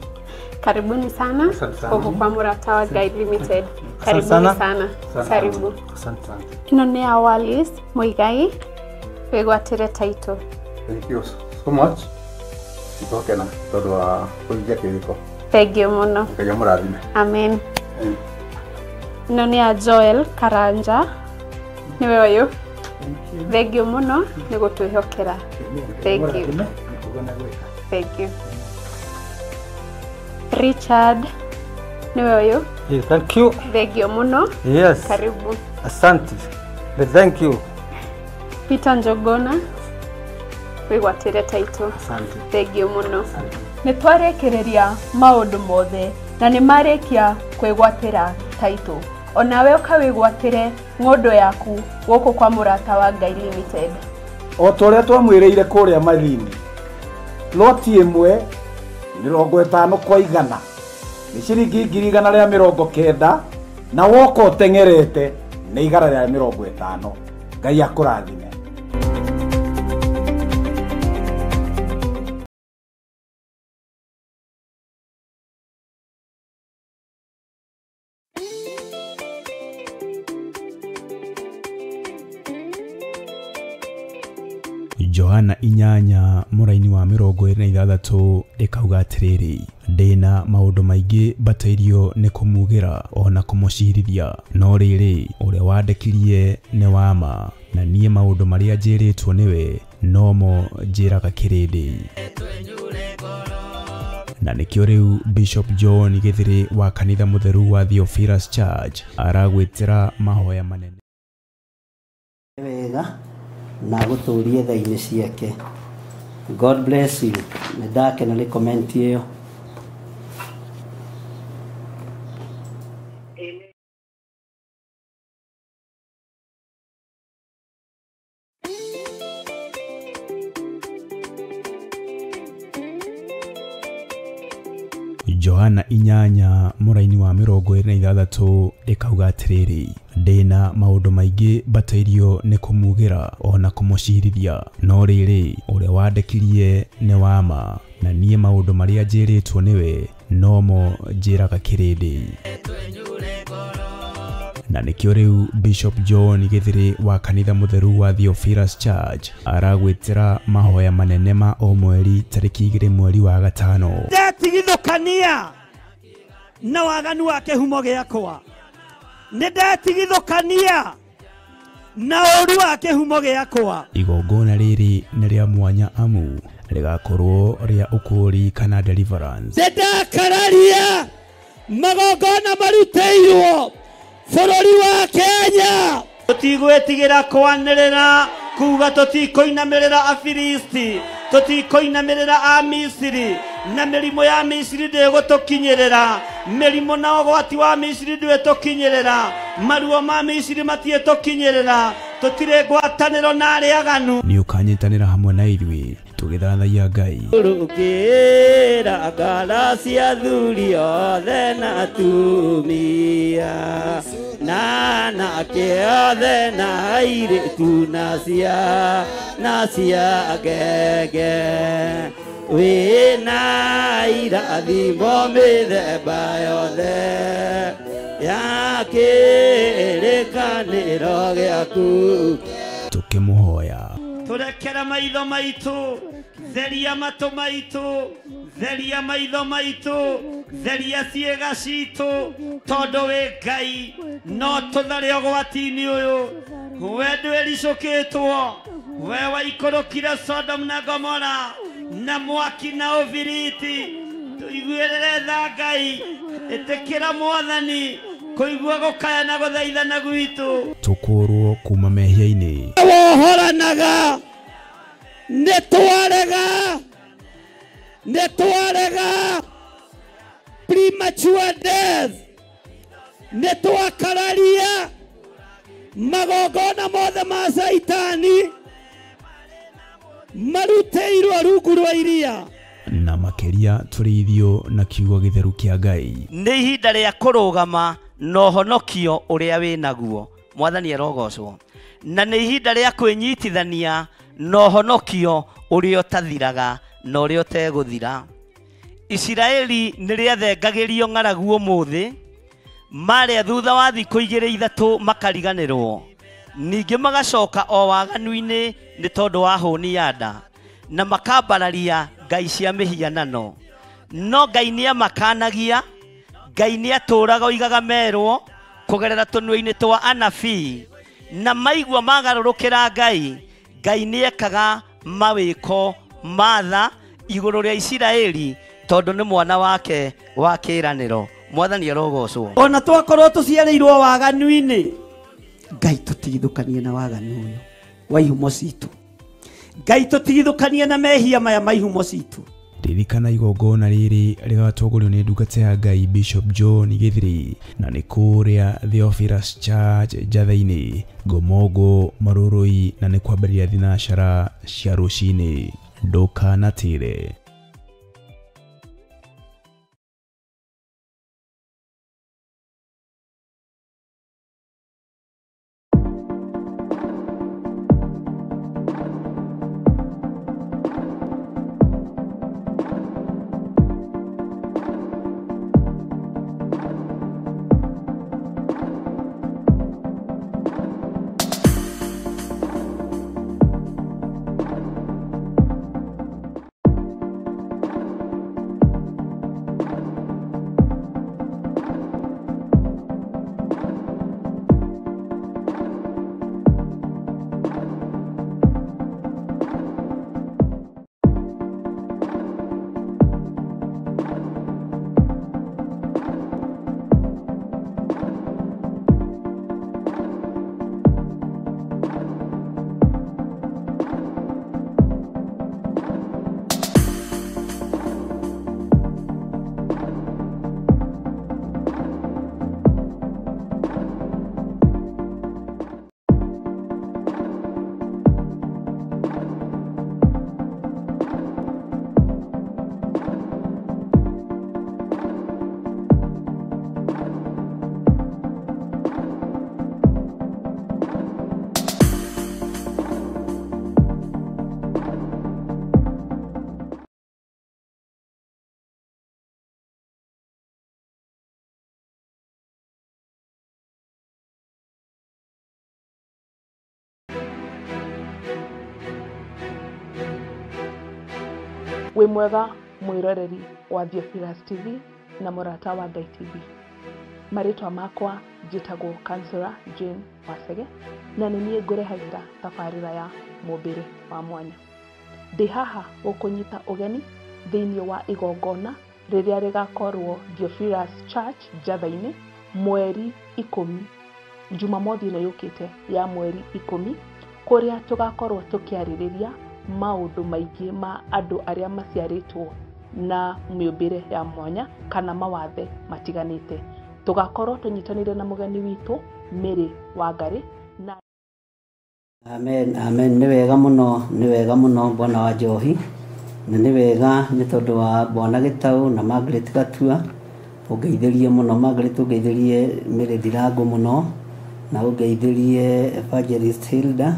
Karibuni sana gũkũ kwa Mũrata wa Ngai Limited. Karibuni sana. Karibu. Asante sana. Ĩno nĩ ya Wallis Muigai wĩgwatĩre taitũ. Thank you so much. Nĩtwakena tondũ wa kũhingia kĩrĩko. Thank you mũno. Ngai amũrathime. Amen. Ĩno nĩ ya Joel Karanja nĩwe ũyũ. Thank you mũno nĩ gũtwĩhokera. Thank you. Thank you. Richard nĩwe ũyũ. Yes, thank you. Thank you mũno. Yes. Karibu. Asante. Thank you. Peter Njogona wĩgwatĩre taitũ. Asante. Thank you mũno. Nĩ twarĩkĩrĩria maũndũ mothe na nĩ marĩkia kwĩgwatĩra taitũ. Onawe ũkawĩgwatĩre ng'ũndũ yaku gũkũ kwa Mũrata wa Ngai Limited. O ta ũrĩa twamwĩrĩire kũrĩa Malindi, loti ĩmwe 50 kwa 100 nĩ ciringi 190,000 na woka ũteng'erete Nĩ 150. Ngai akũrathime. Johana 8 mũraini wa 26 ĩkauga atĩrĩrĩ, ndĩna maũndũ maingĩ mbatairio nĩ kũmugĩra ona kũmũcirithia, no rĩrĩ ũrĩa wandekirie nĩ wa ma, na niĩ maũndũ marĩa njĩrĩtwo nĩwe nomo njĩraga kĩrĩndĩ. Na nĩkĩo rĩu Bishop John Githiri wa kanitha mũtheru wa Theophilus Church aragwĩtĩra mahoya manene wega na gũtũrie tha-inĩ ciake. God bless you. Nĩ ndakena nĩ comment ĩyo. Johana 8 mũraini wa 26 ĩkauga atĩrĩrĩ, ndĩna maũndũ maingĩ mbatairio nĩ kũmugĩra ona kũmũcirithia, no rĩrĩ ũrĩa wandekirie nĩ wa ma, na niĩ maũndũ marĩa njĩrĩtwo nĩwe nomo njĩraga kĩrĩndĩ. Na nĩkĩo rĩu Bishop John Githiri wa kanitha mũtheru wa Theophilus Church aragwĩtĩra mahoya manene ma o mweri tarĩki 2 mweri wa 5. Ndetigithũkania na waganu wa kĩhumo gĩakwa, nĩ ndetigithũkania na ũru wa kĩhumo gĩakwa. Igongona rĩrĩ nĩ rĩa mwanya amu rĩgakorwo rĩa ũkũũri kana deliverance. Ndĩndakararia magongona marutĩirwo bũrũri wa Kenya. Tũtigwĩtigĩra kwanĩrĩra kuga tũtikũinamĩrĩra Afilisti, tũtikũinamĩrĩra Amisiri, na mĩrimũ ya Misiri ndĩgũtũkinyĩrĩra, mĩrimũ na ũgwati wa Misiri ndwĩtũkinyĩrĩra, maruo ma Misiri matiĩtũkinyĩrĩra, tũtirĩ ngwatanĩro na arĩa aganu. Nĩ ũkanyitanĩra hamwe na ithuĩ tũgĩthathaiya Ngai. Rũkĩra ngara cia athuri othe na atumia, na anake othe na airĩtu na cia ngenge, wĩna irathimo mĩthemba yothe ya kĩrĩkanĩro gĩaku. Tũkĩmũhoya Tũrekere maitho maitũ, theria matũ maitũ, theria maitho maitũ, theria ciĩga citũ, tondũ wĩ Ngai no tũthare ũgwati-inĩ ũyũ. We ndwĩricũkĩtwo, we waikũrũkire Sodom na Gomora na mwaki na ũbiriti. Tũiguĩrĩre tha Ngai, ĩtĩkĩra Mwathani kũigua gũkaya na gũthaithana gwitũ. Tũkũrwo kuma mehia-inĩ. Wohoranaga nĩ twarega, nĩ twarega premature death, nĩ twakararia magongona mothe ma Caitani marutĩirwo rungu rwa iria. Na makĩria tũrĩithio na kiugo gĩtheru kĩa Ngai. Nĩ ihinda rĩa kũrũgama na ũhonokio ũrĩa wĩnaguo. Mwathani arogocwo. Na nĩ ihinda rĩa kwĩnyitithania na ũhonokio ũrĩa ũtathiraga na ũrĩa ũtegũthira. Isiraeli nĩ rĩathengagĩrio ng'aragu ũmũthĩ, marĩa thutha wa thikũ 2 3 makariganĩrwo, ningĩ magacoka o waganu-inĩ nĩ tondũ wa hũni ya nda, na makambararia ngai cia mĩhianano. No Ngai nĩamakanagia, Ngai nĩatũraga oigaga merwo kũgerera tũnua-inĩ twa anabii, na maigua magarũrũkĩra Ngai, Ngai nĩekaga mawĩko ma tha igũrũ rĩa Isiraeli tondũ nĩ mwana wake wa kĩĩranĩro. Mwathani arogocwo. Ona twakorwo tũciarĩirwo waganu-inĩ, Ngai tũtigithũkanie na waganu ũyũ wa ihumo citũ. Ngai tũtigithũkanie na mehia maya ma ihumo citũ. Ririkana igongona rĩrĩ rĩgatongorio nĩ ndungata ya Ngai Bishop John Githiri, na nĩ kũrĩa Theophilus Church Njatha-inĩ, Ngomongo, Marurui, na nĩ kwambĩrĩria thinacara cia rũcinĩ. Ndũkanatĩre. Wĩ mwega mwĩroreri wa Theophilus TV na mũrata wa Ngai TV. Marĩtwa makwa njĩtagwo Councillor Jane Wacege na nĩ niĩ ngũrehagĩra tabarĩra ya mũmbĩre wa mwanya. Ndĩ haha gũkũnyita ũgeni thĩinĩ wa igongona rĩrĩa rĩgakorwo Theophilus Church Njatha-inĩ mweri 10, Jumamothi ĩno yũkĩte ya mweri 10, kũrĩa tũgakorwo tũkĩarĩrĩria maũndũ maingĩ ma andũ arĩa maciarĩtwo na mĩũmbĩre ya mwanya kana mawathe matiganĩte. Tũgakorwo tũnyitanĩire na mũgeni witũ Mary Wangari na Amen, amen. Nĩ wega mũno, nĩ wega mũno bwana wa Njohi, na nĩ wega nĩ tondũ wa bwana Gĩtaũ na Margaret Gatua. Ũngeithĩrie mũno Margaret, ũngeithĩrie Mary Ndirango mũno, na ũngeithĩrie Evangelist Hilda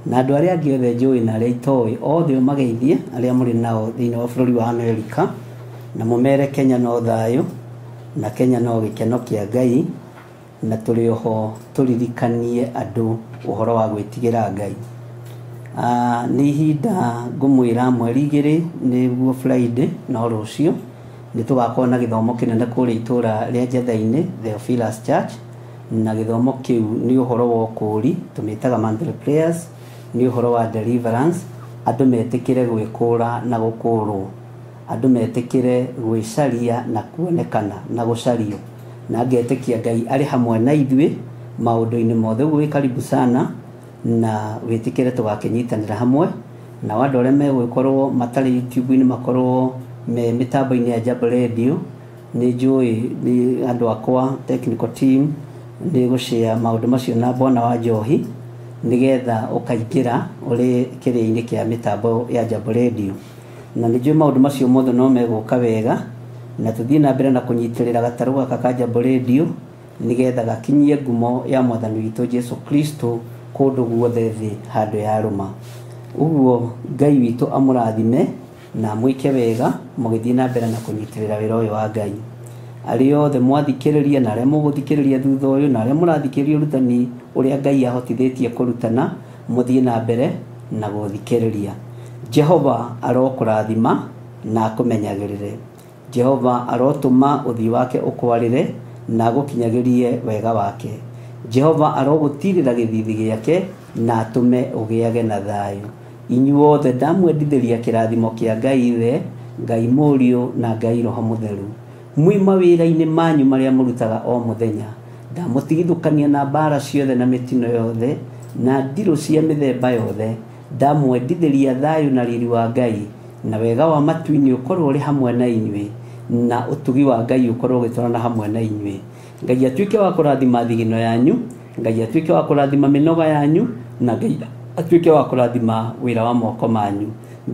na andũ arĩa angĩ othe njũĩ na arĩa itoĩ, othe ũmageithie arĩa mũrĩ nao thĩinĩ wa bũrũri wa Amerika, na mũmere Kenya no thayũ na Kenya no gĩkeno kĩa Ngai, na tũrĩ oho tũririkanie andũ ũhoro wa gwĩtigĩra Ngai. Nĩ ihinda ngũmwĩra mweri 2 nĩguo Friday, no rũciũ nĩ tũgakorwo na gĩthomo kĩnene kũrĩa itũra rĩa Njatha-inĩ Theophilus Church, na gĩthomo kĩu nĩ ũhoro wa ũkũũri, tũmĩtaga monthly prayers, nĩ ũhoro wa deliverance, andũ metĩkĩre gwĩkũra na gũkũrwo, andũ metĩkĩre gwĩcaria na kuonekana na gũcario, na ngetĩkia Ngai arĩ hamwe na ithuĩ maũndũ-inĩ mothe. Ũguo wĩ karibu sana na wĩtĩkĩre tũgakĩnyitanĩra hamwe na andũ arĩa megũgĩkorwo matarĩ YouTube-inĩ makorwo me mĩtambo-inĩ ya Jambo Radio. Nĩ njũĩ nĩ andũ akwa technical team nĩ gũshare maũndũ macio na bwana wa Njohi nĩgetha ũkaingĩra ũrĩ kĩrĩa-inĩ kĩa mĩtambo ya Jambo Radio, na nĩ njũĩ maũndũ macio mothe no megũka wega, na tũthiĩ na mbere na kũnyitĩrĩra gatarũ gaka ka Jambo Radio nĩgetha gakinyie ngumo ya mwathani witũ Jesu Kristo kũndũ guothe thĩ handũ yarũma. Ũguo Ngai witũ amũrathime na amwĩke wega mũgĩthiĩ na mbere na kũnyitĩrĩra wĩra ũyũ wa Ngai. Arĩa othe mwathikĩrĩria na arĩa mũgũthikĩrĩria thutha ũyũ na arĩa mũrathikĩrĩria ũrutani ũrĩa Ngai ahotithĩtie kũrutana, mũthiĩ na mbere na gũthikĩrĩria. Jehova arokũrathima na akũmenyagĩrĩre. Jehova arotũma ũthiũ wake ũkwarĩre na agũkinyagĩrie wega wake. Jehova arogũtirĩra gĩthithi gĩake na atũme ũgĩage na thayũ. Inyuothe ndamwendithĩria kĩrathimo kĩa Ngai Ithe, Ngai Mũriũ na Ngai Roho Mũtheru. Mwĩ mawĩra-inĩ manyu marĩa mũrutaga o mũthenya, ndamũtigithũkania na mbara ciothe na mĩtino yothe na ndirũ cia mĩthemba yothe. Ndamwendithĩria thayũ na riri wa Ngai, na wega wa matu-inĩ ũkorwo ũrĩ hamwe na inyuĩ, na ũtugi wa Ngai ũkorwo ũgĩtwarana hamwe na inyuĩ. Ngai atuĩke wa kũrathima thigino yanyu, Ngai atuĩke wa kũrathima mĩnoga yanyu, na Ngai atuĩke wa kũrathima wĩra wa moko manyu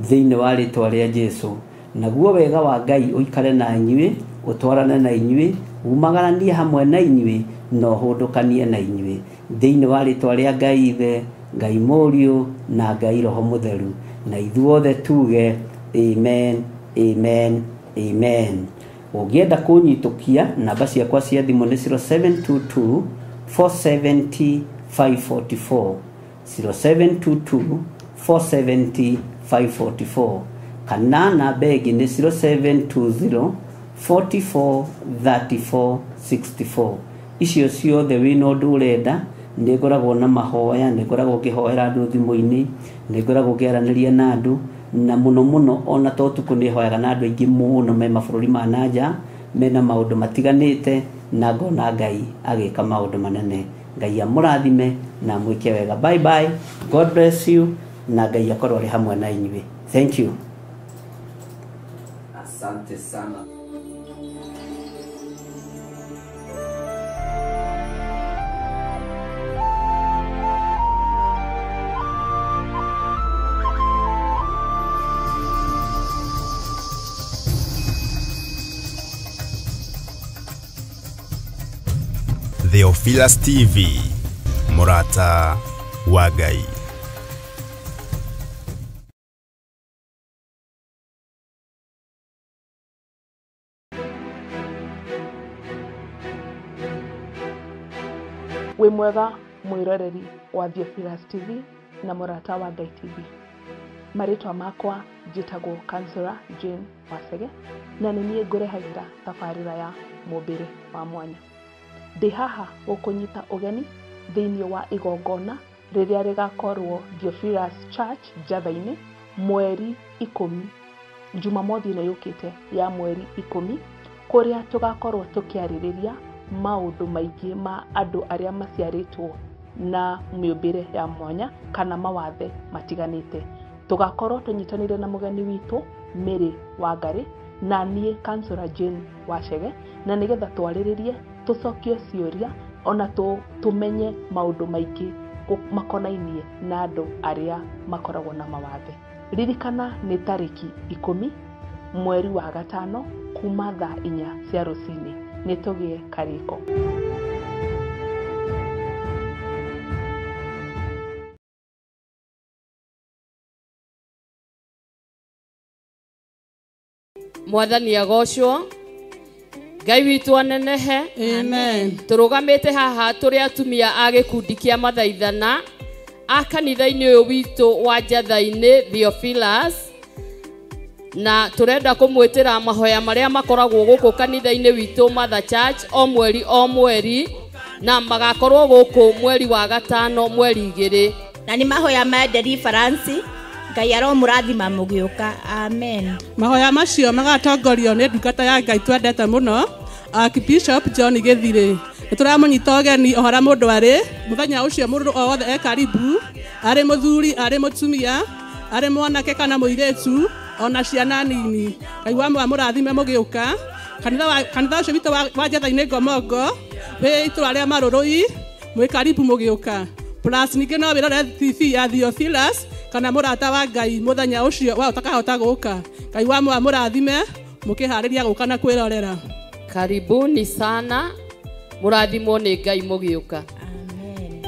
thĩinĩ wa rĩtwa rĩa Jesu. Naguo wega wa Ngai ũikare na inyuĩ, ũtwarane na inyuĩ, umagaranie hamwe na inyuĩ, na ũhũndũkanie na inyuĩ thĩinĩ wa rĩtwa rĩa Ngai Ithe, Ngai Mũriũ na Ngai Roho Mũtheru. Na ithuothe tuge amen, amen, amen. Ũngĩenda kũnyitũkia, namba ciakwa cia thimũ nĩ 0722 470 544, 0722 470 544, kana namba ĩngĩ nĩ 0720 44 34 64. Icio ciothe wĩna ũndũ ũrenda, nĩ ngoragwo na mahoya, nĩ ngoragwo ngĩhoera andũ thimũ-inĩ, nĩ ngoragwo ngĩaranĩria na andũ, na mũno mũno ona to ũtukũ nĩ hoyaga na andũ aingĩ mũno me mabũrũri ma nanja mena maũndũ matiganĩte, na ngona Ngai agĩka maũndũ manene. Ngai amũrathime na amwĩke wega. Bye bye, God bless you, na Ngai akorwo arĩ hamwe na inyuĩ. Thank you. Asante sana. Theophilus TV, mũrata wa Ngai. Wĩ mwega mwĩroreri wa Theophilus TV na mũrata wa Ngai TV. Marĩtwa makwa njĩtagwo Councillor Jane Wacege na nĩ niĩ ngũrehagĩra tabarĩra ya mũmbĩre wa mwanya. Ndĩ haha gũkũnyita ũgeni thĩinĩ wa igongona rĩrĩa rĩgakorwo Theophilus Church Njatha-inĩ mweri 10, Jumamothi ĩno yũkĩte ya mweri 10, kũrĩa tũgakorwo tũkĩarĩrĩria maũndũ maingĩ ma andũ arĩa maciarĩtwo na mĩũmbĩre ya mwanya kana mawathe matiganĩte. Tũgakorwo tũnyitanĩire na mũgeni witũ Mary Wangari na niĩ Councillor Jane Wacege, na nĩgetha twarĩrĩrie, tũcokie ciũria ona tũmenye maũndũ maingĩ makonainie na andũ arĩa makoragwo na mawathe. Ririkana nĩ tarĩki 10 mweri wa 5 kuma thaa 4 cia rũcinĩ. Nĩ tũgĩe karĩko. Mwathani agocwo, Ngai witũ anenehe. Amen. Tũrũgamĩte haha tũrĩ atumia a gĩkundi kĩa mathaithana a kanitha-inĩ ũyũ witũ wa Njatha-inĩ Theophilus, na tũrenda kũmwĩtĩra mahoya marĩa makoragwo gũkũ kanitha-inĩ witũ Mother Church o mweri o mweri, na magakorwo gũkũ mweri wa 5 mweri 2. Na nĩ mahoya ma deliverance. Ngai aromũrathima mũgĩũka. Amen. Mahoya macio magatongorio nĩ ndungata ya Ngai twendete mũno, Archbishop John Gĩthirĩ. Nĩ tũramũnyita ũgeni o harĩa mũndũ arĩ mũthenya ũcio, mũndũ o wothe e karibu, arĩ mũthuri, arĩ mũtumia, arĩ mwanake kana mũirĩtu, ona ciana nini. Ngai wa mũrathime mũgĩũka. Kanitha ũcio witũ wa Njatha-inĩ Ngomongo wĩ itũra rĩa Marũrũi, mwĩ karibu mũgĩũka. Plus ningĩ no wĩrore TV ya Theophilus kana mũrata wa Ngai mũthenya ũcio wa ũtakahota gũka. Ngai wa mũrathime mũkĩharĩria gũka na kwĩrorera. Karibuni sana, mũrathimwo nĩ Ngai mũgĩũka. Amen.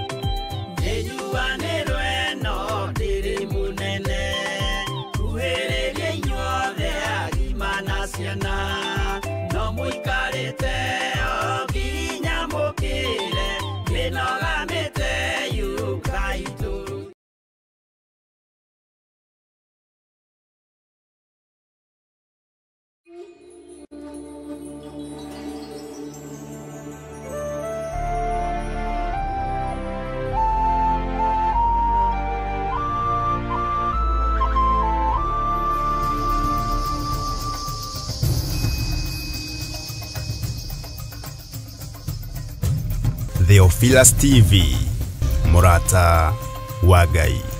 Theophilus TV, Mũrata wa Ngai.